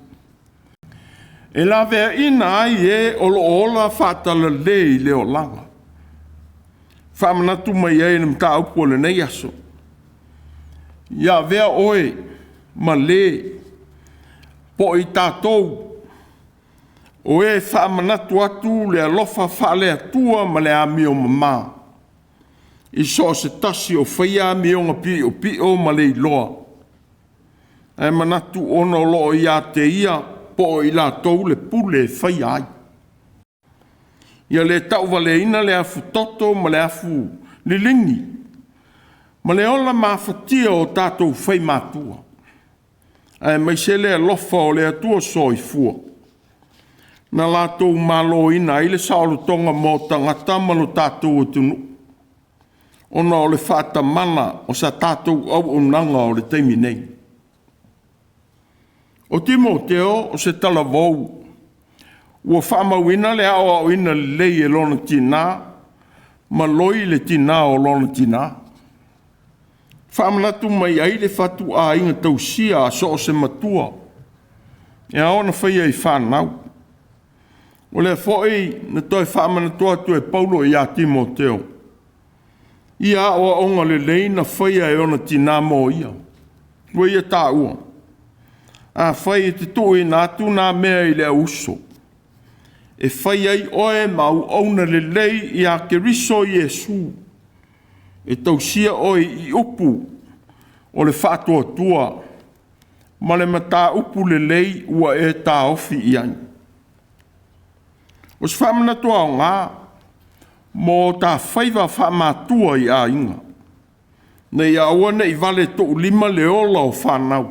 e laveaina ai e o lo o ola faatalale i le olaga. Faamanatu mai ai le mataupu o lenei aso, ia avea oe ma le po o i tatou o e faamanatu atu le alofa faale-Atua ma le amio mama i so o se tasi o faia amioga piopio ma leiloa, ae manatu ona o lo o ia te ia po o i latou le pule e faia ai. Ia le tauvaleaina le afutoto ma le afuliligi ma le ola mafatia o tatou faimatua, aemaise le alofa o le Atua Soifua na latou maloina ai le saolotoga mo tagata ma lo tatou atunuu, ona o le faatamala o sa tatou auaunaga o le taimi nei. O Timoteo o se talavou ua faamauina le aoaoina lelei e lona tina ma Loi le tina o lona tina. Faamanatu mai ai le fatuaiga tausia a so o se matua e ao ona faia i fanau. O lea foi na toe faamanatu atu e Paulo ia Timoteo ia aoaoga lelei na faia e ona tina mo ia, ua ia taua, afai e te tuuina atu na mea i le auuso, e fai ai oe ma auauna lelei ia Keriso Iesu, e tausia oe i upu o le faatuatua ma le mataupu lelei ua e taofi i ai. O se faamanatu aoga mo ta faiva faamatua i aiga, ina ia aua ne i vale tuulima le ola o fanau,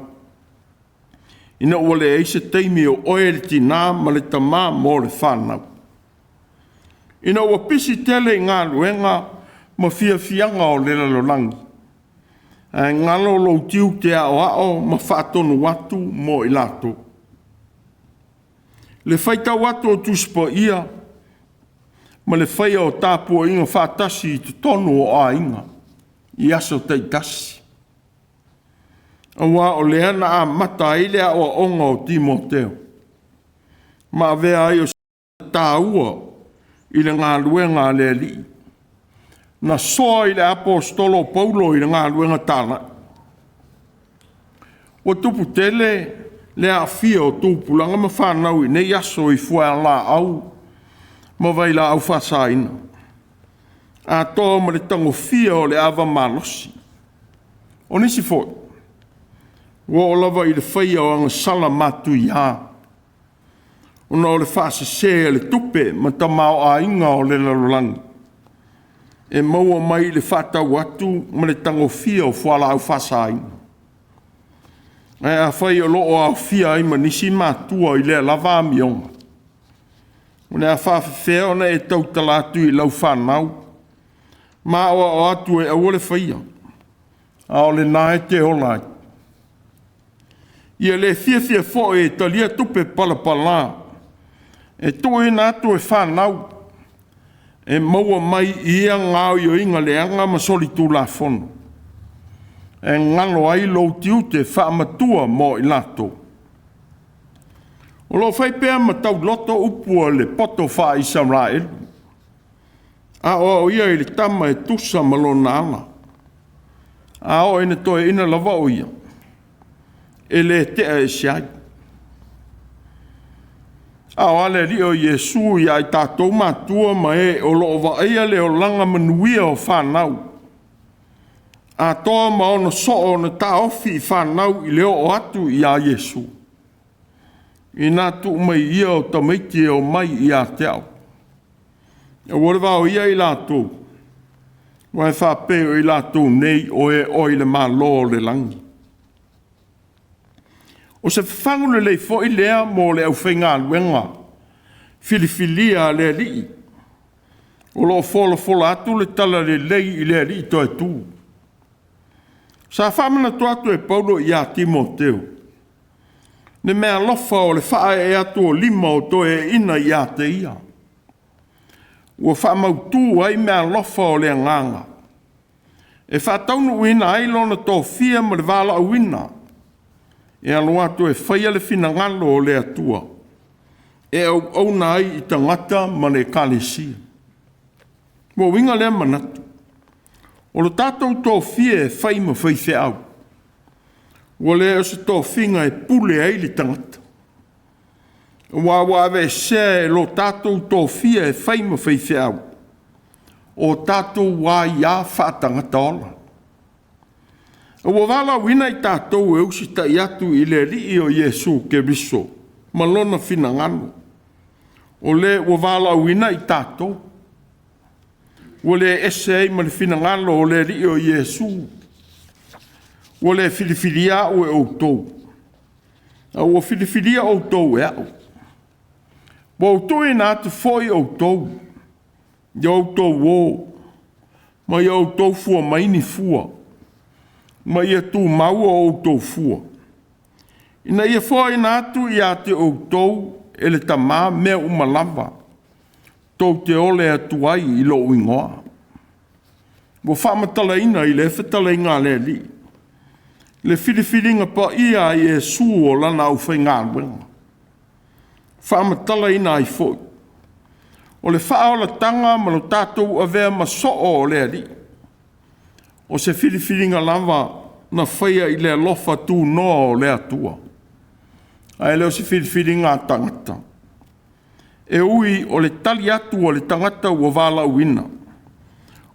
ina ua leai se taimi o oe le tina ma le tamā mo le fanau. Ina ua pisi tele i galuega ma fiafiaga o le lalolagi, ae galo lou tiute aoao ma faatonu atu mo i latou. Le faitau atu o Tusi Paia ma le faia o tapuaiga faatasi i totonu o aiga i aso taitasi, aua o lea na amata ai le aoaoga o Timoteo ma avea ai o taua i le galuega a le Alii, na soa i le aposetolo o Paulo i le galuega talai. Ua tupu tele le aafia o tupulaga ma fanau i nei aso i fualaau ma vailaau faasaina, atoa ma le tagofia o le ava malosi. O nisi foi, ua oo lava i le faia o agasala matuia ona o le faasese o le tupe ma tamaoaiga o le lalolagi e maua mai i le faatau atu ma le tagofia o fualaau faasaina. Ae afai o lo o aofia ai ma nisi matua i lea lava amioga, o le a faapefea ona e tautala atu i lau fanau ma aoao atu e aua le faia, a o lena e te ola ai? Ia le fiafia foi e talia tupe palapala e tuuina atu e fanau e maua mai i ia gaoioiga leaga ma solitulafono, e galo ai lou tiute faamatua mo i latou. O lo o fai pea ma tauloto upu a le poto faa-Isaraelu, aoaoia i le tama e tusa ma lona ala, a oo ina toeaina lava o ia, e le tea ese ai. A o a le Alii o Iesu ia i tatou matua ma e o lo o vaaia le olaga manuia o fanau, atoa ma ono soo ona taofi i fanau i le oo atu ia Iesu, ina tuu mai ia o tamaiti e omai ia te au, aua le vaoia i latou, aua e faapei o i latou nei o e oi le Malo o le lagi. O se fafagu lelei foi lea mo le aufaigaluega filifilia a le Alii, o lo o folafola atu le talalelei i le Alii toe-tu. Sa faamanatu atu e Paulo ia Timoteo le meaalofa o le faaee atu o lima o toeaiina ia te ia, ua faamautu ai meaalofa o le agaga e faataunuuina ai lona tofia ma le valaauina e alo atu e faia le finagalo o le Atua e auauna ai i tagata ma le Ekalesia. Ua uiga lea manatu, o le tatou tofia e fai ma faifeau, ua le o se tofiga e pule ai le tagata, aua ua aveesea e lo tatou tofia e fai ma faifeau o tatou aia faatagata ola. Ua valaauina i tatou e usitai atu i le Alii o Iesu Keriso ma lona finagalo, o le ua valaauina i tatou, ua le ese ai ma le finagalo o le Alii o Iesu. Ua le filifilia au e outou, a ua filifilia outou e au. Ua ou tuuina atu foi outou, ia outou o, ma ia outou fua mai ni fua, ma ia tumau o outou fua, ina ia foaina atu ia te outou e le Tama mea uma lava tou te ole atu ai i lou igoa. Ua faamatalaina i le fetalaiga a le Alii le filifiliga paia a Iesu o lana aufaigaluega, faamatalaina ai foi o le faaolataga ma lo tatou avea ma soo o le Alii, o se filifiliga lava na faia i le alofa tunoa o le Atua, ae le o se filifiliga a tagata. E ui o le tali atu a le tagata ua valaauina,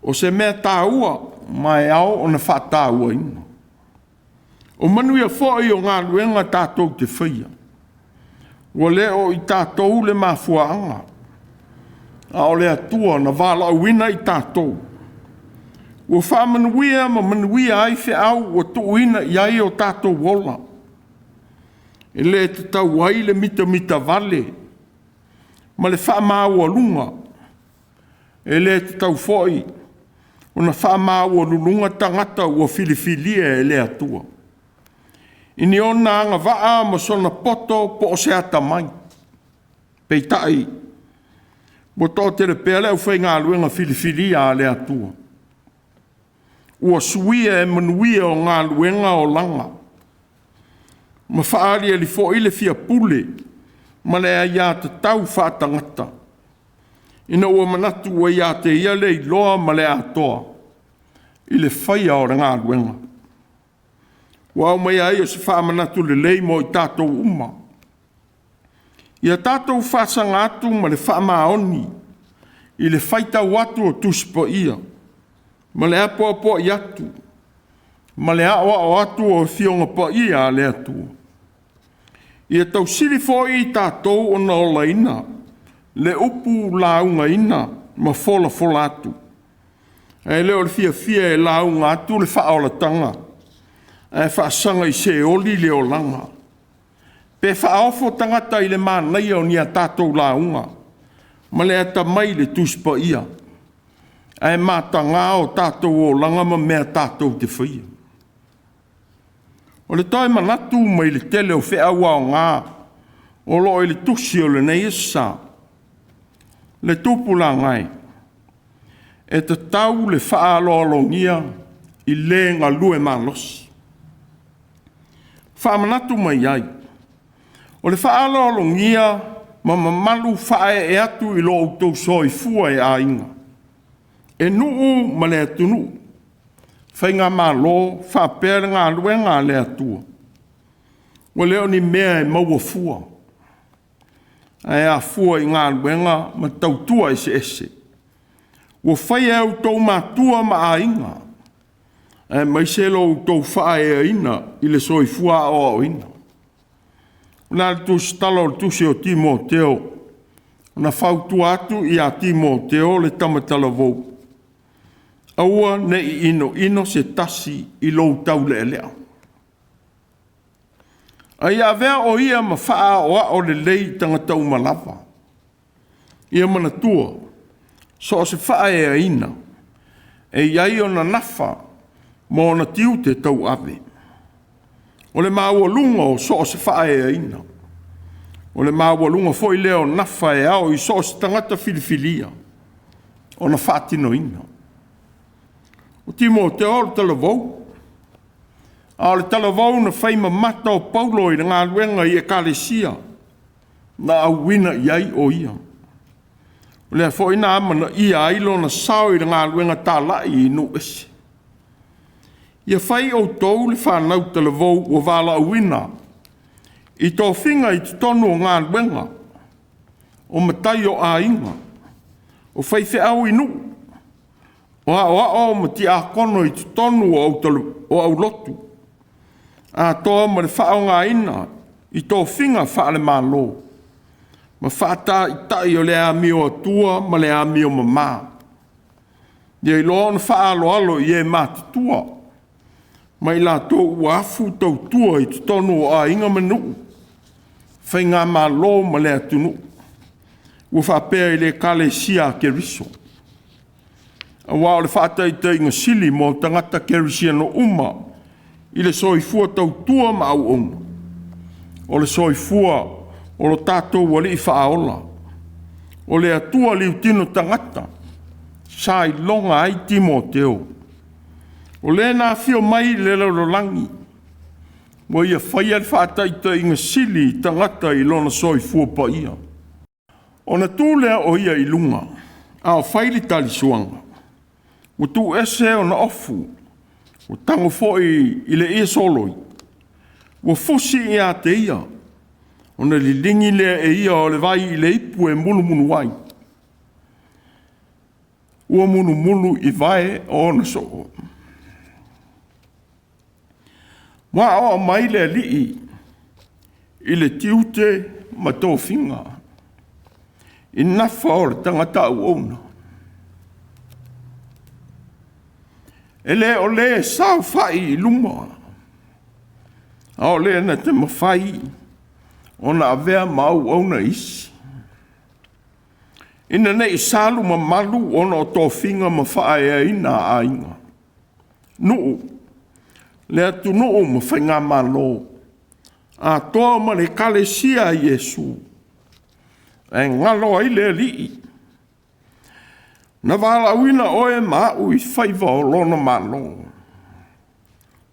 o se mea taua ma e ao ona faatauaina. O manuia foi o galuega tatou te faia, ua le o i tatou le mafuaaga, a o le Atua na valaauina i tatou, ua faamanuia ma manuia ai feau ua tuuina i ai o tatou ola. E le tatau ai le mitamitavale ma le faamaualuga, e le tatau foi ona faamaualuluga tagata ua filifilia e le Atua i ni ona agavaa ma sona poto po o se atamai. Peitai, Ua toatele pea le aufaigaluega filifilia a le Atua, ua suia e manuia o galuega olaga, ma faaaliali foi le fia pule ma le aiatatau faatagata, ina ua manatu ua ia te ia le iloa ma le atoa i le faia o le galuega. Ua aumaia ai o se faamanatu lelei mo i tatou uma. Ia tatou faasaga atu ma le faamaoni i le faitau atu o Tusi Paia ma le apoapoai atu ma le aoao atu o Afioga Paia a le Atua. Ia tausili foi i tatou ona olaina le upu laugaina ma folafola atu, ae le o le fiafia e lauga atu le faaolataga, ae faasaga i Seoli le olaga. Pe faaofo tagata i le manaia o ni a tatou lauga ma le atamai i le Tusi Paia, ae mataga o tatou olaga ma mea tatou te faia. O le toe manatu mai le tele o feau aoga o lo o i le tusi o lenei Aso Sa, le tupulaga e, e tatau le faaaloalogia i le galue malosi. Faamanatu mai ai, o le faaaloalogia ma mamalu faaee atu i lo outou soifua e aiga, e nuu ma le atunuu, faigamalo faapea le galuega a le Atua, ua le o ni mea e maua fua, ae afua i galuega ma tautua eseese ua faia e outou matua ma aiga, aemaise lo outou faaeaina i le soifua aoaoina. O le a le tusitala o le tusi o Timoteo na fautua atu ia Timoteo le tama talavou, aua ne i inoino se tasi i lou taulealea, a ia avea o ia ma faaaoao lelei i tagata uma lava. Ia manatua, so o se faaeaina e i ai ona nafa ma ona tiute tauave. O le maualuga o so o se faaeaina, o le maualuga foi lea o nafa e ao i so o se tagata filifilia ona faatinoina. O Timoteo o le talavou, a o le talavou na fai mamata o Paulo i le galuega i Ekalesia na auina i ai o ia. O lea foi na amanaia ai lona sao i le galuega talai i nuu ese. Ia fai outou le fanau talavou ua valaauina i tofiga i totonu o galuega, o matai o aiga, o faifeau i nuu, o aoao ma tiakono i totonu o aulotu, atoa ma le faaaogaina i tofiga faale-Malo ma faataitai o le amio atua ma le amio mama. Ia iloa ona faaaloalo i e matutua ma i latou ua afu tautua i totonu o aiga ma nuu, faigamalo ma le atunuu, ua faapea i le Ekalesia a Keriso. Aua o le faataitaiga sili mo tagata kerisiano uma i le soifua tautua ma auauna, o le soifua o lo tatou Alii Faaola, o le Atua liutino tagata sa iloga ai Timoteo. O le na afio mai i le lalolagi, ua ia faia le faataitaiga sili i tagata i lona soifua paia. Ona tu lea o ia i luga, a o fai le talisuaga, ua tuu ese ona ofu, ua tago foi i le ie soloi, ua fusi ia te ia, ona liligi lea e ia o le vai i le ipu e mulumulu ai, ua mulumulu i vae o ona soo. Ua aoao mai le Alii i le tiute ma tofiga, i nafa o le tagata auauna. E le o le saofai i luma, a o le na te mafai ona avea ma auauna isi, ina ne i salu mamalu ona o tofiga ma faaeaina a aiga, nuu, le atunuu ma faigamalo, atoa ma le Ekalesia a Iesu, ae galo ai le Alii. Na valaauina oe ma a'u i faiva o Lona Malo.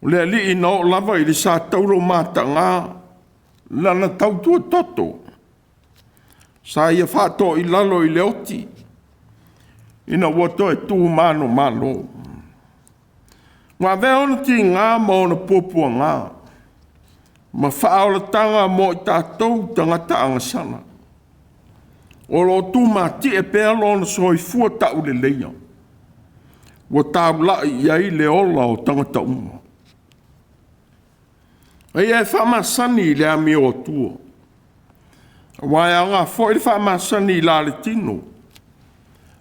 O le Alii na oo lava i le sa taulomatagā Lana tautua toto, sa Ia faatoilalo i le oti ina ua toe tu manumalo. Ua avea ona tiga ma ona puapuaga ma faaolataga mo i tatou tagata agasala, o lo o tumatie pea lona soifua tauleleia, ua taulai i ai le ola o tagata uma. A ia e faamasani i le amio atua, aua e aoga foi le faamasani i la le tino,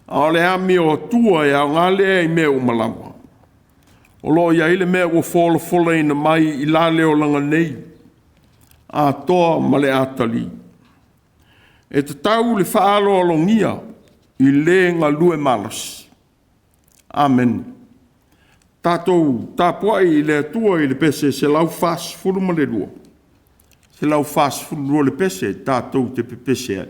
a o le amio atua e aoga lea i mea uma lava, o lo o i ai le mea ua folafolaina mai i la le olaga nei, atoa ma le atalii. E tatau le faaaloalogia i le galue malosi. Amene. Tatou tapuai i le Atua i le pese 142, 142 le pese tatou te pepese ai.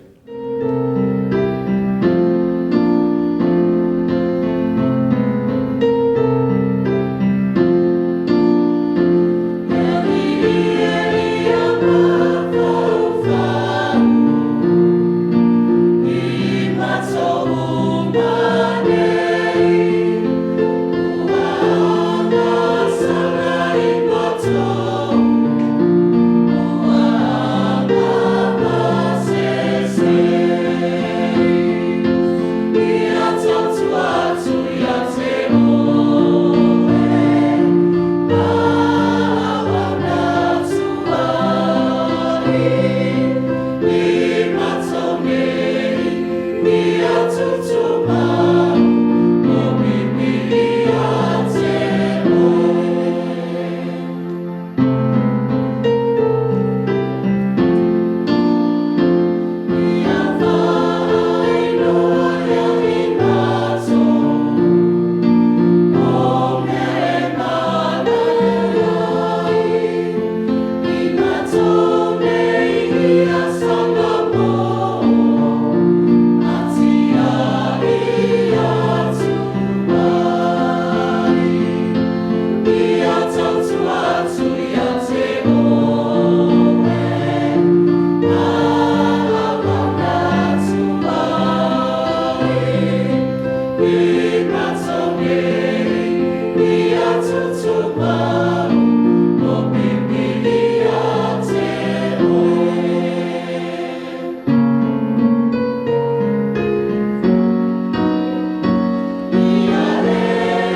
E alii e ia mafaufau i matou uma nei, ua agasala i matou, ua agamasese. Ia tautua atu ia te oe, ma auauna atu ai i matou nei, ia tutumau o pipi ia te oe. Ia faailoa ia i matou o mea e manaia ai, i matou nei ia saga ma tiai atu ai. Ia tautua atu ia te oe, ma auauna atu ai i matou nei, ia tutumau o pipi ia te oe. Ia e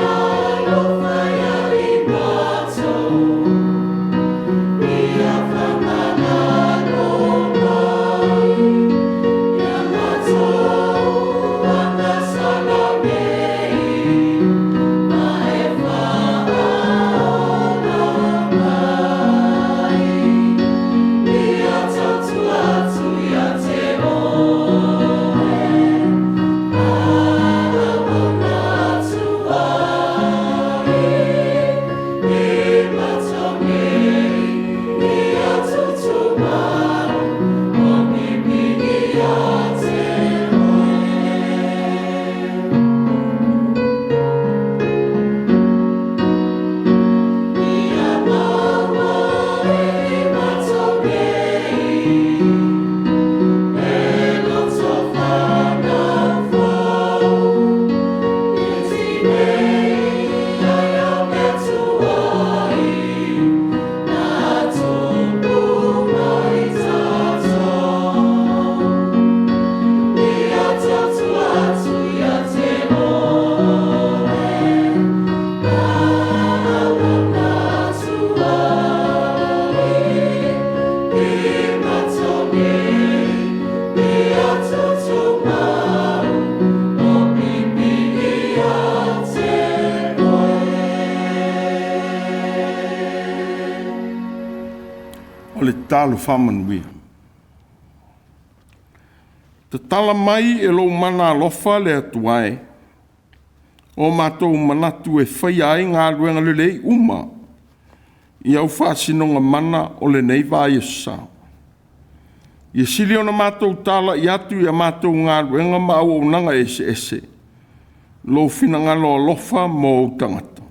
alofa ia i matou, ia faamagalo mai, ia matou agasala nei, ma e faaola mai. Ia tautua atu ia te oe, ma auauna atu ai i matou nei, ia tutumau o pipi ia te oe. Ia maua e i matou nei, e loto fanau fou, i tinei ai au mea tuai, na tupu mai tatou. Ia tautua atu ia te oe, ma auauna atu ai i matou nei, ia tutumau o pipi ia te oe. O le tatalo faamanuia. Tatala mai e lou mana alofa le Atua e, o matou manatu e faia ai galuega lelei uma i au faasinoga mana o lenei vaiaso sa. Ia sili ona matou talai atu i a matou galuega ma auaunaga eseese, lou finagalo alofa mo ou tagata.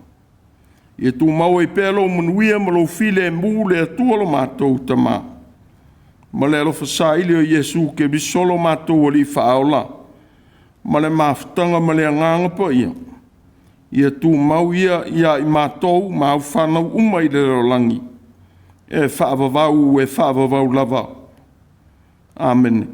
Ia tumau ai pea lou manuia ma lou filemu le Atua lo matou Tama, ma le alofa saili o Iesu Keriso lo matou Alii Faaola, ma le mafutaga ma le Agaga Paia, ia tumau ia ia i matou ma au fanau uma i le lalolagi, e faavavau e faavavau lava. Amene.